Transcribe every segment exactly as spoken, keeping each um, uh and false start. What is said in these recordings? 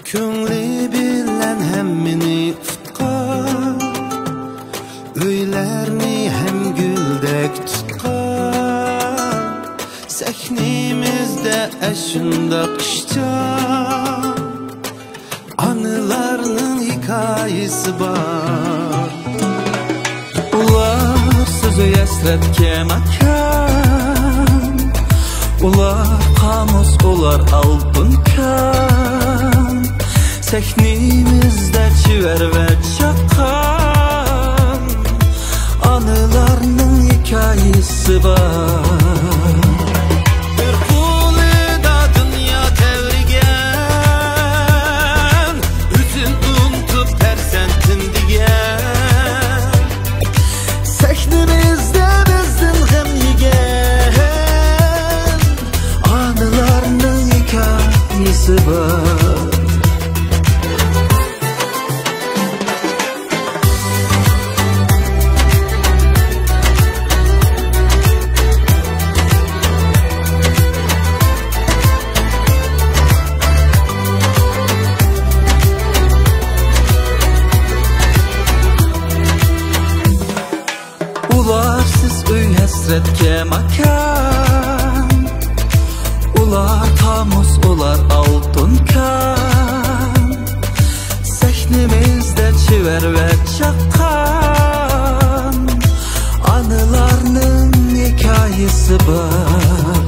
كۆڭلى بىلەن ھەممىنى ئۇتقان، ئۆيلەرنى ھەم گۈلدەك تۇتقان، سەھنىمىزدە ئەشۇنداق ئىشچان ئانىلارنىڭ ھېكايىسى بار. ئۇلار سۆزى ھەسرەتكە ماكان، ئۇلار قامۇس، ئۇلار ئالتۇن كان. سەھنىمىزدە چېۋەر ۋە چاققان ئانىلارنىڭ ھېكايىسى بار. بىر قولىدا دۇنيا تەۋرىگەن، ئۆزىنى ئۇنتۇپ پەرزەنتىم دېگەن. سەھنىمىزدە بىزدىن غەم يېگەن ئانىلارنىڭ ھېكايىسى بار. ئۇلارسىز ئۆي ھەسرەتكە ماكان، ئۇلار تامۇز، ئۇلار ئالتۇن كان. سەھنىمىزدە چېۋەر ۋە چاققان ئانىلارنىڭ ھېكايىسى بار.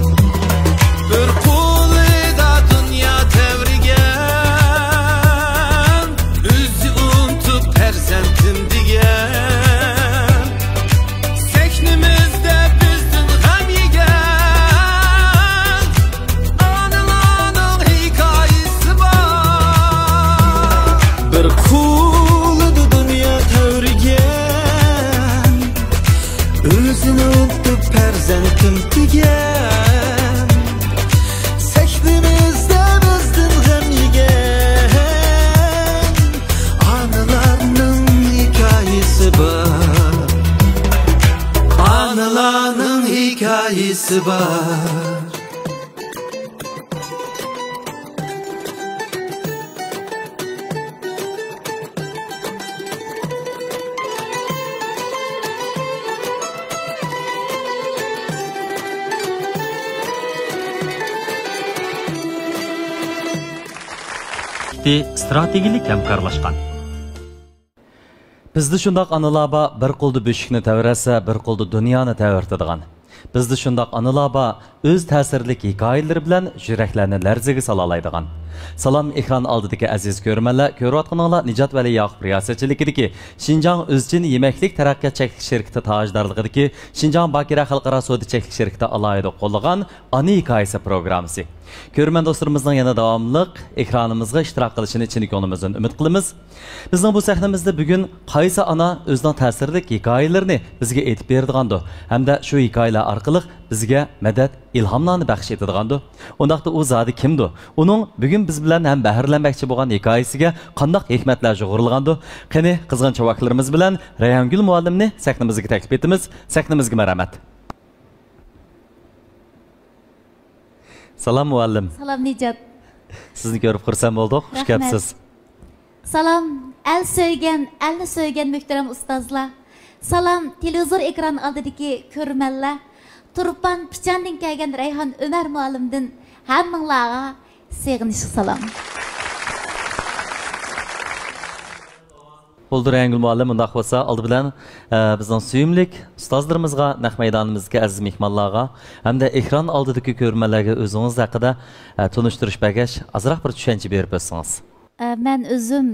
بىر قولىدا دۇنيا تەۋرىگەن، ئۆزى ئۇنتۇپ پەرزەنتىم دېگەن. سەھنىمىزدە بىزدىن غەم يېگەن ئانىلارنىڭ ھېكايىسى بار. بىر قولىدا دۇنيا تەۋرىگەن، ئۆزىنى ئۇنتۇپ پەرزەنتىم دېگەن. سەھنىمىزدە بىزدىن غەم يېگەن ئانىلارنىڭ ھېكايىسى بار. ئانىلارنىڭ ھېكايىسى بار. ئىككى ئىستراتېگىيەلىك ھەمكارلاشقان. بىزدە شۇنداق ئانىلار بار، بىر قولدا بۆشۈكنى تەۋرەتسە، بىر قولدا دۇنيانى تەۋرىتىدىغان. بىزدە شۇنداق ئانىلار بار، ئۆز تەسىرلىك ھېكايىلىرى بىلەن يۈرەكلەرنى لەرزىگە سالالايدىغان. سالام، ئېكران ئالدىدىكى ئەزىز كۆرۈرمەنلەر، كۆرۈۋاتقىنىڭلار نىجات ۋەلى ياقۇپ رىياسەتچىلىكىدىكى شىنجاڭ ئۆزچىن يېمەكلىك تەرەققىيات چەكلىك شىركىتى تاجدارلىقىدىكى شىنجاڭ باكىرە خەلقئارا سودا چەكلىك شىركىتى ئالاھىدە قوللىغان ئانا ھېكايىسى پروگراممىسى. كۆرۈرمەن دوستلىرىمىزنىڭ يەنە داۋاملىق ئېكرانىمىزغا ئىشتىراك قىلىشىنى چىن كۆڭلىمىزدىن ئۈمىد قىلىمىز. بىزنىڭ بۇ سەھنىمىزدە بۈگۈن قايسى ئانا ئۆزىنىڭ تەسىرلىك ھېكايىلىرىنى بىزگە ئېيتىپ بېرىدىغاندۇ ھەمدە شۇ ھېكايىلەر ئارقىلىق بىزگە مەدەت، ئىلھاملارنى بەخش ئېتىدىغاندۇ؟ ئۇنداقتا ئۇ زادى كىمدۇ؟ ئۇنىڭ بۈگۈن بىز بىلەن ھەم بەھرىلەنمەكچى بولغان ھېكايىسىگە قانداق ھېكمەتلەر يۇغۇرۇلغاندۇ؟ قېنى، قىزغىن چاۋاكلىرىمىز بىلەن رەيھانگۈل مۇئەللىمنى سەھنىمىزگە تەكلىپ ئېتىمىز. سەھنىمىزگە مەرھەمەت. سالام، مۇئەللىم. سالام، نىجات. سىزنى كۆرۈپ خۇرسەن بولدۇق. خۇش كەپسىز. سالام، ئەل سۆيگەن، ئەلنى سۆيگەن مۆھتەرەم ئۇستازلار. سالام، تېلېۋىزور ئېكران ئالدىدىكى كۆرۈرمەنلەر. تۇرپان پىچاندىن كەلگەن رەيھان ئۆمەر مۇئەللىمدىن ھەممىڭلارغا سېغىنىشلىق سالام. بولدى، رەيھانگۈل مۇئەللىم، ئۇنداق بولسا، ئالدى بىلەن، ئە، بىزنىڭ سۆيۈملۈك ئۇستازلىرىمىزغا، نەق مەيدانىمىزدىكى ئەزىز مېھمانلارغا ھەمدە ئېكران ئالدىدىكى كۆرۈرمەنلەرگە ئۆزىڭىز ھەققىدە، ئە، تونۇشتۇرۇش بەرگەچ، ئازراق بىر چۈشەنچە بېرىپ ئۆتسىڭىز. ئە، مەن ئۆزۈم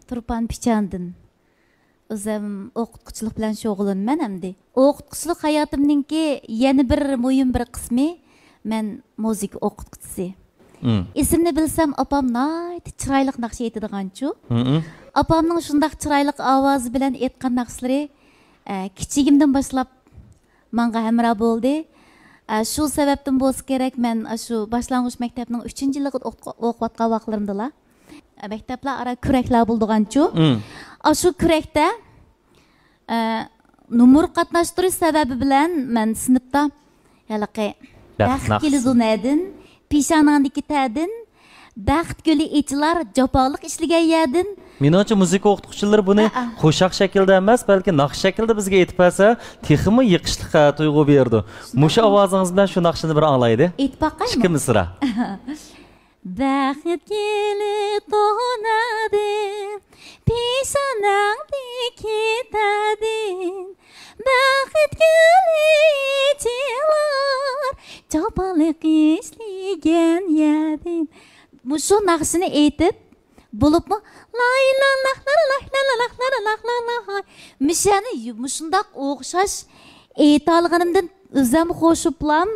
تۇرپان پىچاندىن. ئۆزۈم ئوقۇتقۇچىلىق بىلەن شۇغۇللىنىمەن ئەمدى. ئوقۇتقۇچىلىق ھاياتىمنىڭكى يەنە بىر مۇھىم بىر قىسمى، مەن مۇزىكا ئوقۇتقۇچىسى. مم. ئېسىمنى بىلسەم، ئاپام ناھايىتى چىرايلىق ناخشا ئېيتىدىغانچۇ. مم. ئاپامنىڭ شۇنداق چىرايلىق ئاۋازى بىلەن ئېيتقان ناخشىلىرى، ئە، كىچىكىمدىن باشلاپ ماڭا ھەمراھ بولدى. ئە، شۇ سەۋەبتىن بولسا كېرەك، مەن ئاشۇ باشلانغۇچ مەكتەپنىڭ ئۈچىنچى يىلىغا ئوقۇ-، ئوقۇۋاتقان ۋاقىتلىرىمدىلا، ئە، مەكتەپلەر ئارا كۈرەكلەر بولىدىغانچۇ. مم. ئاشۇ كۈرەكتە ئە، نومۇر قاتناشتۇرۇش سەۋەبى بىلەن مەن سىنىپتا ھېلىقى بەخت بەخت ناخشىسى. كېلىدۇ نەدىن، پېشانەڭدىكى تەدىن، بەخت گۈلى ئېچىلار جاپالىق ئىشلىگەن يەردىن. مېنىڭچە، مۇزىكا ئوقۇتقۇچىلىرى بۇنى ھەئە. قوشاق شەكىلدە ئەمەس، بەلكى ناخشا شەكلىدە بىزگە ئېيتىپ بەرسە، تېخىمۇ يېقىشلىق، ھە، تۇيغۇ بېرىدۇ. شۇنداق. مۇشۇ ئاۋازىڭىز بىلەن شۇ ناخشىنى بىر ئاڭلايلى. ئېيتىپ باقايمۇ؟ ئىككى مىسرا. بەخت گۈلى تونادىم، پېشانەڭدىن كېتەدىم. بەخت گۈلى ئېچىلار، جاپالىق ئىشلىگەن يەردىن. مۇشۇ ناخشىنى ئېيتىپ، بولۇپمۇ لاي لا لاھ لا لا لاھ لا لا لاھ لا لا لاھ لا لا لاھ. مۇشۇنى مۇشۇنداق ئوخشاش ئېيتالىغىنىمدىن ئۆزۈم خوشۇپلام،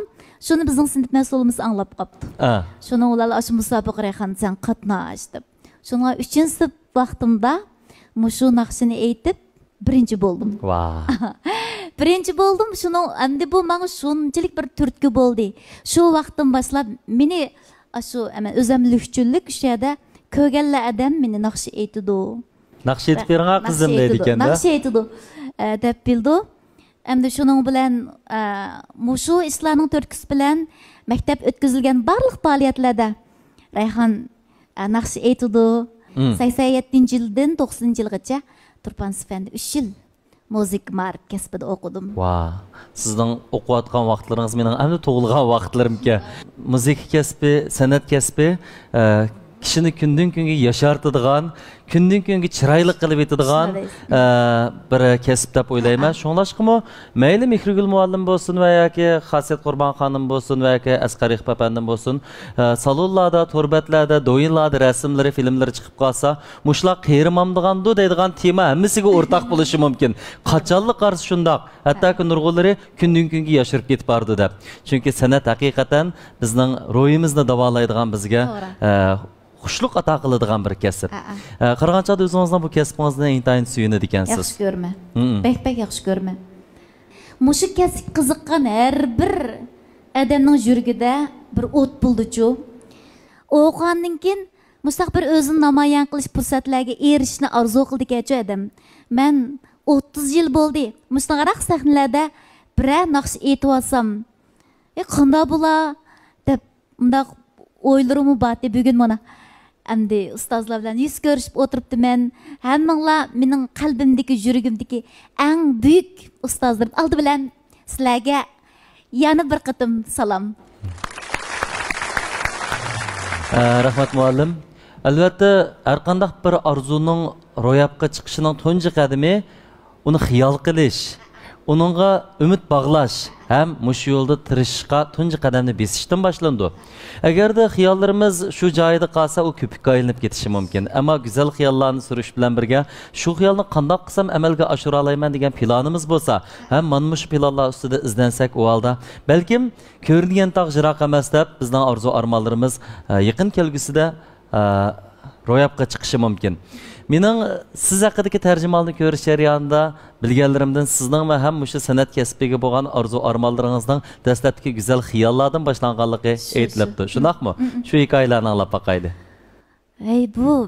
شۇنى بىزنىڭ سىنىپ مەسئۇلىمىز ئاڭلاپ قاپتۇ. ئا. شۇنىڭ بىلەن ئاشۇ مۇسابىقە رەيھان سەن قاتناش دەپ. شۇنىڭ ئۈچىنچى سىنىپ ۋاقتىمدا مۇشۇ ناخشىنى ئېيتىپ، بىرىنچى بولدۇم. ۋاھ. بىرىنچى بولدۇم. شۇنىڭ، ئەمدى بۇ ماڭا شۇنچىلىك بىر تۈرتكە بولدى. شۇ ۋاقىتتىن باشلاپ مېنى ئاشۇ، ئەمە، ئۆزەملىكچىللىك شۇ يەردە كۆرگەنلا ئادەم مېنى ناخشا ئېيتىدۇ. ناخشا ئېيتىپ بېرىڭا، قىزىم، دەيدىكەن-دە. ناخشا ئېيتىدۇ، ئە، دەپ بىلىدۇ. ئەمدى شۇنىڭ بىلەن، ئە، مۇشۇ ئىشلارنىڭ تۈرتكىسى بىلەن مەكتەپ ئۆتكۈزۈلگەن بارلىق پائالىيەتلەردە رەيھان، ئە، ناخشا ئېيتىدۇ. مم. سەكسەن يەتتىنچى يىلدىن توقسىنىنچى يىلغىچە تۇرپان سۈپەندى ئۈچ يىل مۇزىكا مائارىپ كەسپىدە ئوقۇدۇم. ۋاھ، سىزنىڭ ئوقۇۋاتقان ۋاقىتلىرىڭىز مېنىڭ ئەمدى تۇغۇلغان ۋاقىتلىرىمكەن. مۇزىكا كەسپى، سەنئەت كەسپى، ئە، كىشىنى كۈندىن كۈنگە ياشارتىدىغان، كۈندىن كۈنگە چىرايلىق قىلىۋېتىدىغان، شۇنداق دەيسىز. ئە، بىر كەسىپ دەپ ئويلايمەن. ھە. شۇڭلاشقىمۇ مەيلى مېھرىگۈل مۇئەللىم بولسۇن ۋە ياكى خاسىيەت قۇربان خانىم بولسۇن ۋە ياكى ئەسقەر ئېقىپ ئەپەندىم بولسۇن، ئە، سالونلاردا، تور بەتلەردە، دويىنلاردا رەسىملىرى، فىلىملىرى چىقىپ قالسا، مۇشۇلار قېرىمامدىغاندۇ دەيدىغان تېما ھەممىسىگە ئورتاق بولۇشى مۇمكىن. قاچانلا قارىسا شۇنداق. ھەتتاكى نۇرغۇنلىرى كۈندىن-كۈنگە ياشىرىپ كېتىپ بارىدۇ دەپ. چۈنكى سەنئەت ھەقىقەتەن بىزنىڭ روھىمىزنى داۋالايدىغان، بىزگە، توغرا. ئە، خۇشلۇق ئاتا قىلىدىغان بىر كەسىپ. ھەئە. ئە، قارىغان چاغدا ئۆزىڭىزنىڭ بۇ كەسپىڭىزنى ئىنتايىن سۆيۈنىدىكەنسىز. ياخشى كۆرىمەن. مم. بەك، بەك ياخشى كۆرىمەن. مۇشۇ كەسىپكە قىزىققان ھەر بىر ئادەمنىڭ يۈرىكىدە بىر ئوت بولىدۇچۇ. ئوقۇغاندىن كېيىن مۇشۇنداق بىر ئۆزىنى نامايان قىلىش پۇرسەتلەرگە ئېرىشىشنى ئارزۇ قىلىدىكەنچۇ ئادەم. مەن ئوتتۇز يىل بولدى مۇشۇنداقراق سەھنىلەردە بىرەر ناخشا ئېيتىۋالسام، ئى، قانداق بولا دەپ، مۇنداق ئويلىرىممۇ بارتى. بۈگۈن مانا ئەمدى ئۇستازلار بىلەن يۈز كۆرۈشۈپ ئولتۇرۇپتىمەن. ھەممىڭلار مېنىڭ قەلبىمدىكى، يۈرىكىمدىكى ئەڭ بۈيۈك ئۇستازلىرىم. ئالدى بىلەن سىلەرگە يەنە بىر قېتىم سالام. ئە، رەھمەت، مۇئەللىم. ئەلۋەتتە، ھەرقانداق بىر ئارزۇنىڭ روياپقا چىقىشىنىڭ تۇنجى قەدىمى ئۇنى خىيال قىلىش، ئۇنىڭغا ئۈمىد باغلاش ھەم مۇشۇ يولدا تىرىشىشقا تۇنجى قەدەمنى بېسىشتىن باشلىنىدۇ. ئەگەردە خىياللىرىمىز شۇ جايىدا قالسا، ئۇ كۆپۈككە ئايلىنىپ كېتىشى مۇمكىن. ئەمما گۈزەل خىياللارنى سۈرۈش بىلەن بىرگە، شۇ خىيالنى قانداق قىلسام ئەمەلگە ئاشۇرالايمەن دېگەن پىلانىمىز بولسا ھەم مانا مۇشۇ پىلانلار ئۈستىدە ئىزدەنسەك، ئۇ ھالدا بەلكىم كۆرۈنگەن تاغ يىراق ئەمەس دەپ، بىزنىڭ ئارزۇ ئارمانلىرىمىز، ئە، يېقىن كەلگۈسىدە، ئە، روياپقا چىقىشى مۇمكىن. مېنىڭ سىز ھەققىدىكى تەرجىمىھالنى كۆرۈش جەريانىدا بىلگەنلىرىمدىن سىزنىڭ ۋە ھەم مۇشۇ سەنئەت كەسپىگە بولغان ئارزۇ ئارمانلىرىڭىزنىڭ دەسلەپتىكى گۈزەل خىياللاردىن باشلانغانلىقى شۇ، شۇ. ئېيتىلىپتۇ. مم. شۇنداقمۇ؟ مم، مم. شۇ ھېكايىلەرنى ئاڭلاپ باقايلى. ھەي، بۇ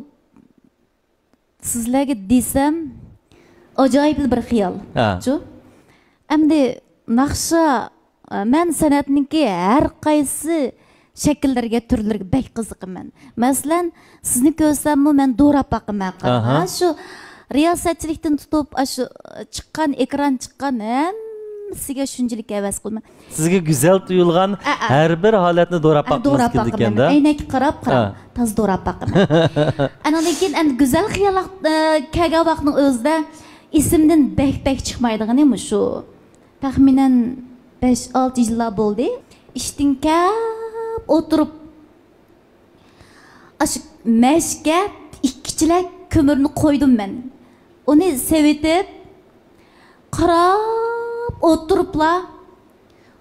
سىزلەرگە دېسەم، ئاجايىپلا بىر خىيال. ھە. شۇ. ئەمدى ناخشا، مەن سەنئەتنىڭكى ھەر قايسى شەكىللىرىگە، تۈرلىرىگە بەك قىزىقىمەن. مەسىلەن، سىزنى كۆرسەممۇ مەن دوراپ باقىمەن. ئاھا. شۇ رىياسەتچىلىكتىن تۇتۇپ، ئاشۇ چىققان، ئېكران چىققان ھەممىسىگە شۇنچىلىك ھەۋەس قىلىمەن. سىزگە گۈزەل تۇيۇلغان ئە، ئە. ھەر بىر ھالەتنى دوراپ ئە، باققىڭىز دوراپ باقىمەن. كېلىدىكەن-دە. ئەينەككە قاراپ، قاراپ، ئە. تازا دوراپ باقىمەن. ئانىڭدىن كېيىن ئەمدى گۈزەل خىيال ۋاقىت، ئە، كەلگەن ۋاقىتنىڭ ئۆزىدە ئېسىمدىن بەك، بەك چىقمايدىغىنى مۇشۇ. تەخمىنەن بەش، ئالتە يىللار بولدى. ئىشتىن كەپ ئولتۇرۇپ، ئاشۇ مەشكە ئىككى چېلەك كۆمۈرنى قويدۇم مەن. ئۇنى سېۋىتىپ، قاراپ ئولتۇرۇپلا،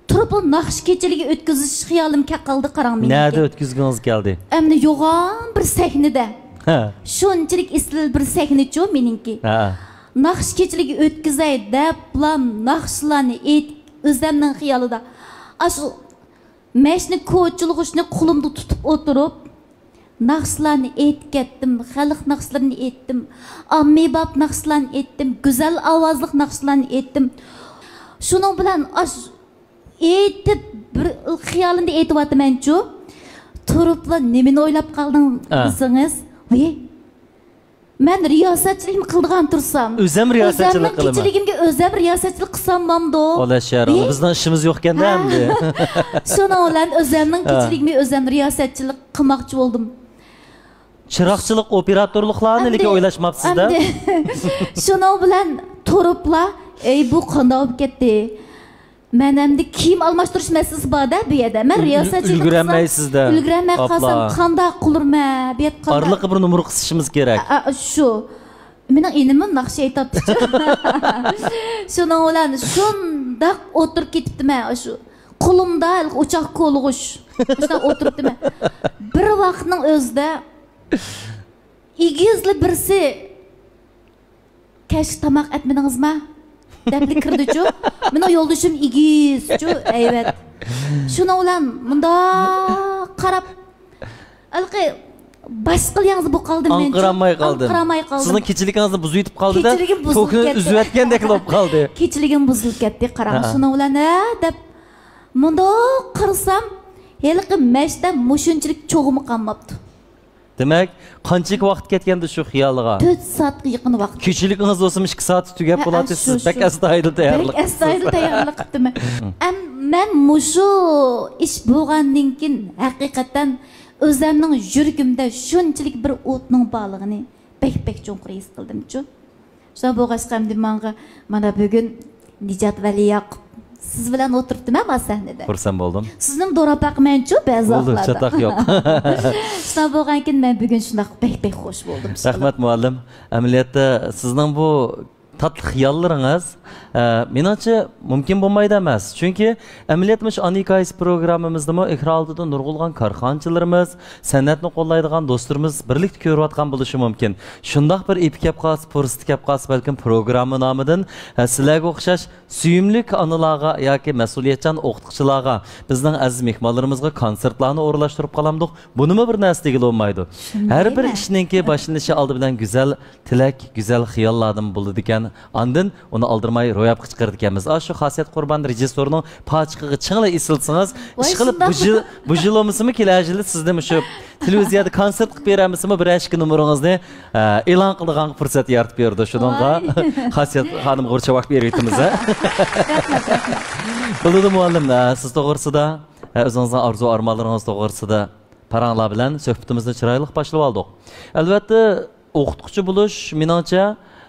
تۇرۇپلا ناخشا كېچىلىكى ئۆتكۈزۈش خىيالىم كەپ قالدى، قاراڭ مېنىڭكى. نەدە ئۆتكۈزگۈڭىز كەلدى؟ ئەمدى يوغان بىر سەھنىدە. ھە. شۇنچىلىك ئېسىل بىر سەھنىچۇ مېنىڭكى. ھە. ناخشا كېچىلىكى ئۆتكۈزەي دەپلا ناخشىلارنى ئېيتىپ، ئۆزەمنىڭ خىيالىدا ئاشۇ مەشنى كوچىلىغۇچنى قولۇمدا تۇتۇپ ئولتۇرۇپ، ناخشىلارنى ئېيتىپ كەتتىم، خەلق ناخشىلىرىنى ئېيتتىم، ئاممىباب ناخشىلارنى ئېيتتىم، گۈزەل ئاۋازلىق ناخشىلارنى ئېيتتىم. شۇنىڭ بىلەن ئاش-، ئېيتىپ، بىر خىيالىمدا ئېيتىۋاتىمەنچۇ، تۇرۇپلا نېمىنى ئويلاپ قالدىڭ دېسىڭىز، ۋى، مەن رىياسەتچىلىكمۇ قىلىدىغان تۇرسام، ئۆزەم رىياسەتچىلىك قىلىمەن. كېچىلىكىمگە ئۆزەم رىياسەتچىلىك قىلسام بامدۇ؟ ئولا شەھەرىڭ، بىزنىڭ ئىشىمىز يوقكەندە ئەمدى. شۇنىڭ بىلەن ئۆزەمنىڭ كېچىلىكىمگە ئۆزەم رىياسەتچىلىك قىلماقچى بولدۇم. چىراغچىلىق، ئوپېراتورلۇقلارنى نېگە ئويلاشماپسىز-دە؟ ئەمدى شۇنىڭ بىلەن تۇرۇپلا، ئەي، بۇ قانداق بولۇپ كەتتى؟ مەن ئەمدى كىيىم ئالماشتۇرۇش مەسىلىسى بار-دە بۇ يەردە. مەن رىياسەتچىلىك ئۈلگۈرەلمەيسىز-دە. ئۈلگۈرەلمەي قالسام قانداق قىلۇرمەن؟ بۇ يەردە قانداق؟ ئارىلىققا بىر نومۇر قىسىشىمىز كېرەك. ئا، شۇ. مېنىڭ ئىنىممۇ ناخشا ئېيتاتتىچۇ. شۇنىڭ بىلەن شۇنداق ئولتۇرۇپ كېتىپتىمەن، شۇ قولۇمدا ھېلىقى ئوچاق كولىغۇچ. شۇنداق ئولتۇرۇپتىمەن. بىر ۋاقىتنىڭ ئۆزىدە ئېگىزلا بىرسى «كەچلىك تاماق ئەتمىدىڭىزما؟» دەپلا كىردىچۇ. مېنىڭ يولدىشىم ئېگىزچۇ، ھەيۋەت. شۇنىڭ بىلەن مۇنداق قاراپ، ھېلىقى باشقىلا ياڭزا بولۇپ قالدىم مەنچۇ. ئاڭقىرالماي قالدىم. ئاڭقىرالماي قالدىم. سىزنىڭ كېچىلىكىڭىزنى بۇزۇۋېتىپ قالدى-دە، كېچىلىكىم بۇزۇلۇپ كەتتى. ئۈزۈۋەتكەندەكلا بولۇپ قالدى. كېچىلىكىم بۇزۇلۇپ كەتتى، قاراڭ. ھە. شۇنىڭ بىلەن، ھە، دەپ مۇنداق قارىسام، ھېلىقى مەشتە مۇشۇنچىلىك چوغىمۇ قالماپتۇ. دېمەك، قانچىلىك ۋاقىت كەتكەندۇ شۇ خىيالىغا؟ تۆت سائەتكە يېقىن ۋاقىت. كېچىلىكىڭىز بولسىمۇ ئىككى سائەتتە تۈگەپ بولاتتى، سىز بەك ئەستايىدىل تەييارلىق قىپسىز. بەك ئەستايىدىل تەييارلىق قىپتىمەن. ئەم، مەن مۇشۇ ئىش بولغاندىن كېيىن ھەقىقەتەن ئۆزەمنىڭ يۈرىكىمدە شۇنچىلىك بىر ئوتنىڭ بارلىقىنى بەك، بەك چوڭقۇر ھېس قىلدىمچۇ. شۇنداق بولغاچقا ئەمدى ماڭا مانا بۈگۈن نىجات ۋەلىياقۇپ سىز بىلەن ئولتۇرۇپتىمەن ما سەھنىدە. خۇرسەن بولدۇم. سىزنىمۇ دوراپ باقىمەنچۇ بەزى ۋاقىتلاردا. بولدى، چاتاق يوق. شۇنداق بولغانكىن مەن بۈگۈن شۇنداق بەك، بەك خوش بولدۇم. رەھمەت مۇئەللىم. ئەمەلىيەتتە سىزنىڭ بۇ تاتلىق خىياللىرىڭىز، ئە، مېنىڭچە مۇمكىن بولمايدۇ ئەمەس. چۈنكى ئەمەلىيەتتە مۇشۇ ئانا ھېكايىسى پروگراممىمىزدىمۇ ئېكران ئالدىدا نۇرغۇنلىغان كارخانىچىلىرىمىز، سەنئەتنى قوللايدىغان دوستلىرىمىز بىرلىكتە كۆرۈۋاتقان بولۇشى مۇمكىن. شۇنداق بىر ئېپى كەپ قالسا، پۇرسىتى كەپ قالسا، بەلكىم پروگرامما نامىدىن، ھە، سىلەرگە ئوخشاش سۆيۈملۈك ئانىلارغا ياكى مەسئۇلىيەتچان ئوقۇتقۇچىلارغا، بىزنىڭ ئەزىز مېھمانلىرىمىزغا كونسېرتلارنى ئورۇنلاشتۇرۇپ قالامدۇق. بۇنىمۇ بىر نەرسە دېگىلى بولمايدۇ. ھەر بىر ئىشنىڭكى باشلىنىشى ئالدى بىلەن گۈزەل تىلەك، گۈزەل خىياللاردىن بولىدىكەن. ئاندىن ئۇنى ئالدىرىماي روياپقا چىقىرىدىكەنمىز. ئاشۇ خاسىيەت قۇربان رېژىسسورنىڭ پاچىقىغا چىڭلا ئېسىلسىڭىز، ئىشقىلىپ بۇ يىل، بۇ يىل بولمىسىمۇ كېلەر يىلى سىزنى مۇشۇ تېلېۋىزىيەدە كونسېرت قىلىپ بېرەلمىسىمۇ، بىر ئىككى نومۇرىڭىزنى، ئە، ئېلان قىلىدىغانغا پۇرسەت يارىتىپ بېرىدۇ. شۇنىڭغا خاسىيەت خانىمغا بىر چاۋاك بېرىۋېتىمىز، ھە؟ بولىدۇ مۇئەللىم، ئە، سىز توغرىسىدا، ئە، ئۆزىڭىزنىڭ ئارزۇ ئارمانلىرىڭىز توغرىسىدا پاراڭلار بىلەن سۆھبىتىمىزنى چىرايلىق باشلىۋالدۇق. ئەلۋەتتە، ئوقۇتقۇچى بولۇش، مېنىڭچە،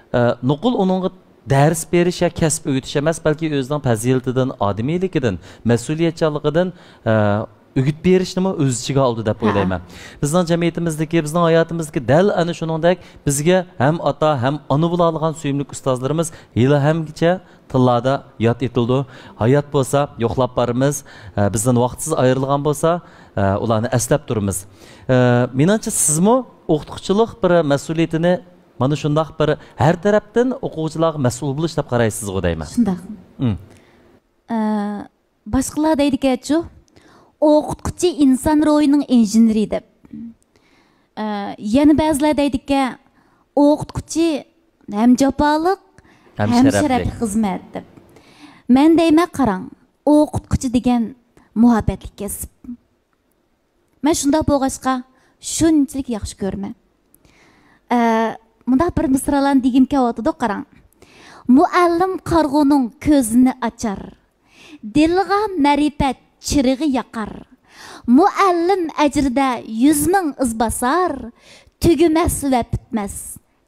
ئە، نوقۇل ئۇنىڭغا دەرس بېرىش يا كەسىپ ئۆگىتىش ئەمەس، بەلكى ئۆزىنىڭ پەزىلىتىدىن، ئادىمىيلىكىدىن، مەسئۇلىيەتچانلىقىدىن، ئە، ئۆگىتىپ بېرىشنىمۇ ئۆز ئىچىگە ئالىدۇ دەپ ئويلايمەن. بىزنىڭ جەمئىيىتىمىزدىكى، بىزنىڭ ھاياتىمىزدىكى دەل ئەنە شۇنىڭدەك بىزگە ھەم ئاتا، ھەم ئانا بولالىغان سۆيۈملۈك ئۇستازلىرىمىز ھېلىھەمگىچە تىللاردا ياد ئېتىلىدۇ. ھايات بولسا يوقلاپ بارىمىز، ئە، بىزدىن ۋاقىتسىز ئايرىلغان بولسا، ئە، ئۇلارنى ئەسلەپ تۇرىمىز. ئە، مېنىڭچە سىزمۇ ئوقۇتقۇچىلىق بىر مەسئۇلىيىتىنى مانا شۇنداق بىر ھەر تەرەپتىن ئوقۇغۇچىلارغا مەسئۇل بولۇش دەپ قارايسىزغۇ دەيمەن. شۇنداق. ئە، باشقىلار دەيدىكەنچۇ، ئوقۇتقۇچى ئىنسان روھىنىڭ ئىنژېنېرى دەپ. ئە، يەنە بەزىلەر دەيدىكەن، ئوقۇتقۇچى ھەم جاپالىق، ھەم شەرەپلىك خىزمەت دەپ. مەن دەيمەن، قاراڭ، ئوقۇتقۇچى دېگەن مۇھەببەتلىك كەسىپ. مەن شۇنداق بولغاچقا شۇنچىلىك ياخشى كۆرىمەن. ئە، مۇنداق بىر مىسرالارنى دېگۈم كېلىۋاتىدۇ، قاراڭ. مۇئەللىم قارىغۇنىڭ كۆزىنى ئاچار، دىلغا مەرىپەت چىرىغى ياقار. مۇئەللىم ئەجرىدە يۈز مىڭ ئىز باسار، تۈگىمەس ۋە پۈتمەس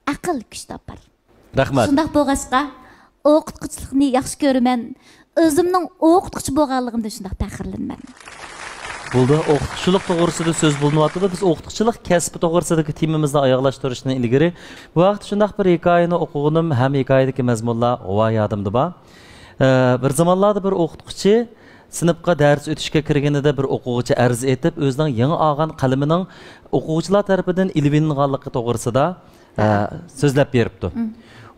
ئەقىل كۈچ تاپار. رەھمەت. شۇنداق بولغاچقا، ئوقۇتقۇچىلىقنى ياخشى كۆرىمەن. ئۆزۈمنىڭ ئوقۇتقۇچى بولغانلىقىمدىن شۇنداق پەخىرلىنىمەن. بولدى، ئوقۇتقۇچىلىق توغرىسىدا سۆز بولۇنۇۋاتىدۇ. بىز ئوقۇتقۇچىلىق كەسپى توغرىسىدىكى تېمىمىزنى ئاياغلاشتۇرۇشتىن ئىلگىرى، بۇ ھەقتە شۇنداق بىر ھېكايىنى ئوقۇغىنىم ھەم ھېكايىدىكى مەزمۇنلار غۇۋا يادىمدا بار. ئە، بىر زامانلاردا بىر ئوقۇتقۇچى سىنىپقا دەرس ئۆتۈشكە كىرگىنىدە بىر ئوقۇغۇچى ئەرز ئېيتىپ، ئۆزىنىڭ يېڭى ئالغان قەلىمىنىڭ ئوقۇغۇچىلار تەرىپىدىن ئېلىۋېلىنغانلىقى توغرىسىدا، ئە، سۆزلەپ بېرىپتۇ.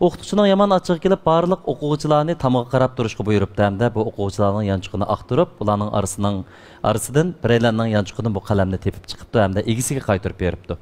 ئوقۇتقۇچىنىڭ يامان ئاچچىقى كېلىپ، بارلىق ئوقۇغۇچىلارنى تامغا قاراپ تۇرۇشقا بۇيرۇپتۇ ھەمدە بۇ ئوقۇغۇچىلارنىڭ يانچۇقىنى ئاختۇرۇپ، ئۇلارنىڭ ئارىسىنىڭ، ئارىسىدىن بىرەيلەننىڭ يانچۇقىدىن بۇ قەلەمنى تېپىپ چىقىپتۇ ھەمدە ئىگىسىگە قايتۇرۇپ بېرىپتۇ.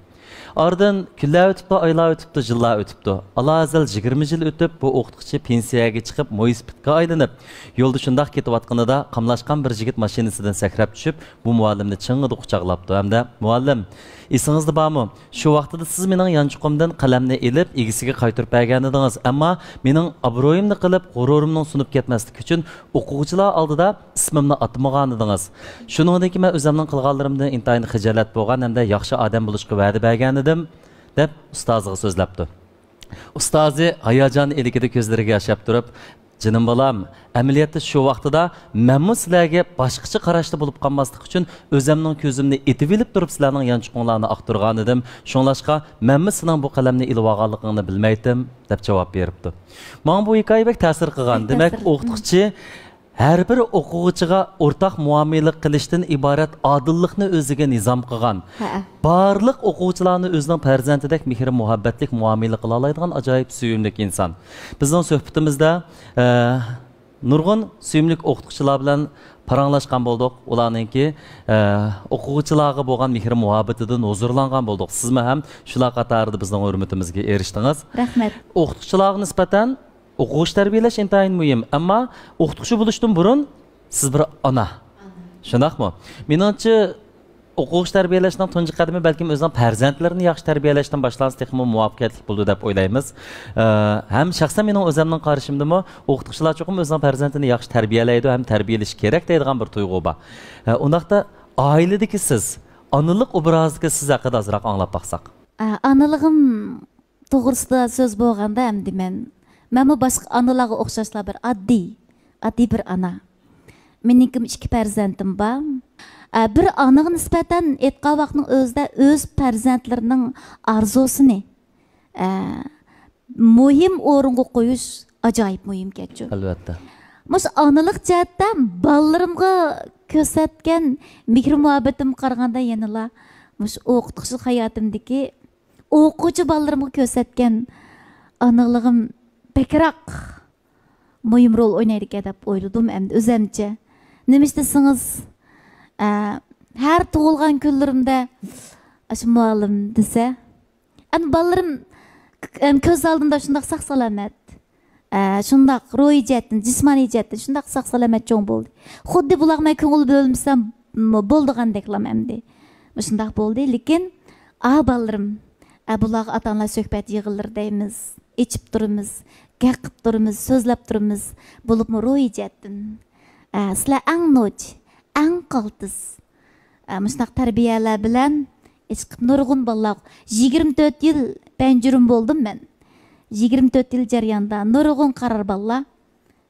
ئارىدىن كۈنلەر ئۆتۈپتۇ، ئايلار ئۆتۈپتۇ، يىللار ئۆتۈپتۇ. ئالاھازەل يىگىرمە يىل ئۆتۈپ، بۇ ئوقۇتقۇچى پېنسىيەگە چىقىپ، مويسىپىتقا ئايلىنىپ، يولدا شۇنداق كېتىۋاتقىنىدا، قاملاشقان بىر يىگىت ماشىنىسىدىن سەكرەپ چۈشۈپ، بۇ مۇئەللىمنى چىڭڭىدە قۇچاقلاپتۇ ھەمدە، مۇئەللىم، ئېسىڭىزدە بارمۇ؟ شۇ ۋاقتىدا سىز مېنىڭ يانچۇقۇمدىن قەلەمنى ئېلىپ، ئىگىسىگە قايتۇرۇپ بەرگەنىدىڭىز، ئەمما مېنىڭ ئابرۇيۇمنى قىلىپ، غۇرۇرۇمنىڭ سۇنۇپ كەتمەسلىكى ئۈچۈن ئوقۇغۇچىلار ئالدىدا ئىسمىمنى ئاتىمىغانىدىڭىز. شۇنىڭدىن كېيىن مەن ئۆزۈمنىڭ قىلغانلىرىمدىن ئىنتايىن خىجالەت بولغان ھەمدە ياخشى ئادەم بولۇشقا ۋەدە بەرگەنىدىم، دەپ ئۇستازىغا سۆزلەپتۇ. ئۇستازى ھاياجان ئىلكىدە كۆزلىرىگە ياش ئاپتۇرۇپ، جېنىم بالام، ئەمەلىيەتتە شۇ ۋاقتىدا مەنمۇ سىلەرگە باشقىچە قاراشتا بولۇپ قالماسلىق ئۈچۈن ئۆزەمنىڭ كۆزۈمنى ئېتىۋېلىپ تۇرۇپ سىلەرنىڭ يانچۇقۇڭلارنى ئاختۇرغانىدىم. شۇڭلاشقا مەنمۇ سېنىڭ بۇ قەلەمنى ئېلىۋالغانلىقىڭنى بىلمەيتتىم، دەپ جاۋاب بېرىپتۇ. ماڭا بۇ ھېكايە بەك تەسىر قىلغان. بەك دېمەك، تەسىر. ئوقۇتقۇچى ھەر بىر ئوقۇغۇچىغا ئورتاق مۇئامىلە قىلىشتىن ئىبارەت ئادىللىقنى ئۆزىگە نىزام قىلغان. ھەئە. بارلىق ئوقۇغۇچىلارنى ئۆزىنىڭ پەرزەنتىدەك مېھرى مۇھەببەتلىك مۇئامىلە قىلالايدىغان ئاجايىپ سۆيۈملۈك ئىنسان. بىزنىڭ سۆھبىتىمىزدە، ئە، نۇرغۇن سۆيۈملۈك ئوقۇتقۇچىلار بىلەن پاراڭلاشقان بولدۇق. ئۇلارنىڭكى، ئە، ئوقۇغۇچىلارغا بولغان مېھرى مۇھەببىتىدىن ھۇزۇرلانغان بولدۇق. سىزمۇ ھەم شۇلار قاتارىدا بىزنىڭ ھۆرمىتىمىزگە ئېرىشتىڭىز. رەھمەت. ئوقۇتقۇچىلارغا نىسبەتەن ئوقۇغۇچى تەربىيەلەش ئىنتايىن مۇھىم، ئەمما ئوقۇتقۇچى بولۇشتىن بۇرۇن سىز بىر ئانا. شۇنداقمۇ؟ مېنىڭچە، ئوقۇغۇچى تەربىيەلەشنىڭ تۇنجى قەدىمى بەلكىم ئۆزىنىڭ پەرزەنتلىرىنى ياخشى تەربىيەلەشتىن باشلانسا تېخىمۇ مۇۋەپپەقىيەتلىك بولىدۇ دەپ ئويلايمىز. ئە، ھەم شەخسەن مېنىڭ ئۆزەمنىڭ قارىشىمدىمۇ ئوقۇتقۇچىلار چوقۇم ئۆزىنىڭ پەرزەنتىنى ياخشى تەربىيەلەيدۇ ھەم تەربىيەلىشى كېرەك دەيدىغان بىر تۇيغۇ بار. ئە، ئۇنداقتا ئائىلىدىكى سىز، ئانىلىق ئوبرازىدىكى سىز ھەققىدە ئازراق ئاڭلاپ باقساق. ئە، ئانىلىقىم توغرىسىدا سۆز بولغاندا ئەمدى مەن، مەنمۇ باشقا ئانىلارغا ئوخشاشلا بىر ئاددىي، ئاددىي بىر ئانا. مېنىڭكىمۇ ئىككى پەرزەنتىم بار. ئە، بىر ئانىغا نىسبەتەن ئېيتقان ۋاقىتنىڭ ئۆزىدە ئۆز پەرزەنتلىرىنىڭ ئارزۇسىنى، ئە، مۇھىم ئورۇنغا قويۇش ئاجايىپ مۇھىمكەنچۇ. ئەلۋەتتە. مۇشۇ ئانىلىق جەھەتتە بالىلىرىمغا كۆرسەتكەن مېھرى مۇھەببىتىمگە قارىغاندا يەنىلا مۇشۇ ئوقۇتقۇچىلىق ھاياتىمدىكى ئوقۇغۇچى بالىلىرىمغا كۆرسەتكەن ئانىلىقىم بەكرەك مۇھىم رول ئوينايدىكەن دەپ ئويلىدىم ئەمدى ئۆزەمچە. نېمىش دېسىڭىز، ئە، ھەر تۇغۇلغان كۈنلىرىمدە ئاشۇ مۇئەللىم دېسە، ئەمدى بالىلىرىم ك-، ئەم، كۆز ئالدىمدا شۇنداق ساق-سالامەت، ئە، شۇنداق روھىي جەھەتتىن، جىسمانىي جەھەتتىن شۇنداق ساق-سالامەت چوڭ بولدى. خۇددى بۇلارغا مەن كۆڭۈل بۆلمىسەم، م-، بولىدىغاندەكلام ئەمدى. مۇشۇنداق بولدى. لېكىن، ئا، بالىلىرىم، ئە، بۇلارغا ئاتا-ئانىلار سۆھبەت يىغىنلىرى دەيمىز، ئېچىپ تۇرىمىز، گەپ قىپ تۇرىمىز، سۆزلەپ تۇرىمىز. بولۇپمۇ روھىي جەھەتتىن، ئە، سىلەر ئەڭ نوچى، ئەڭ قالتىس. ئە، مۇشۇنداق تەربىيەلەر بىلەن ئىشقىلىپ نۇرغۇن بالىلار، يىگىرمە تۆت يىل پەنجۈرۈم بولدۇم مەن. يىگىرمە تۆت يىل جەريانىدا نۇرغۇن قارار بالىلار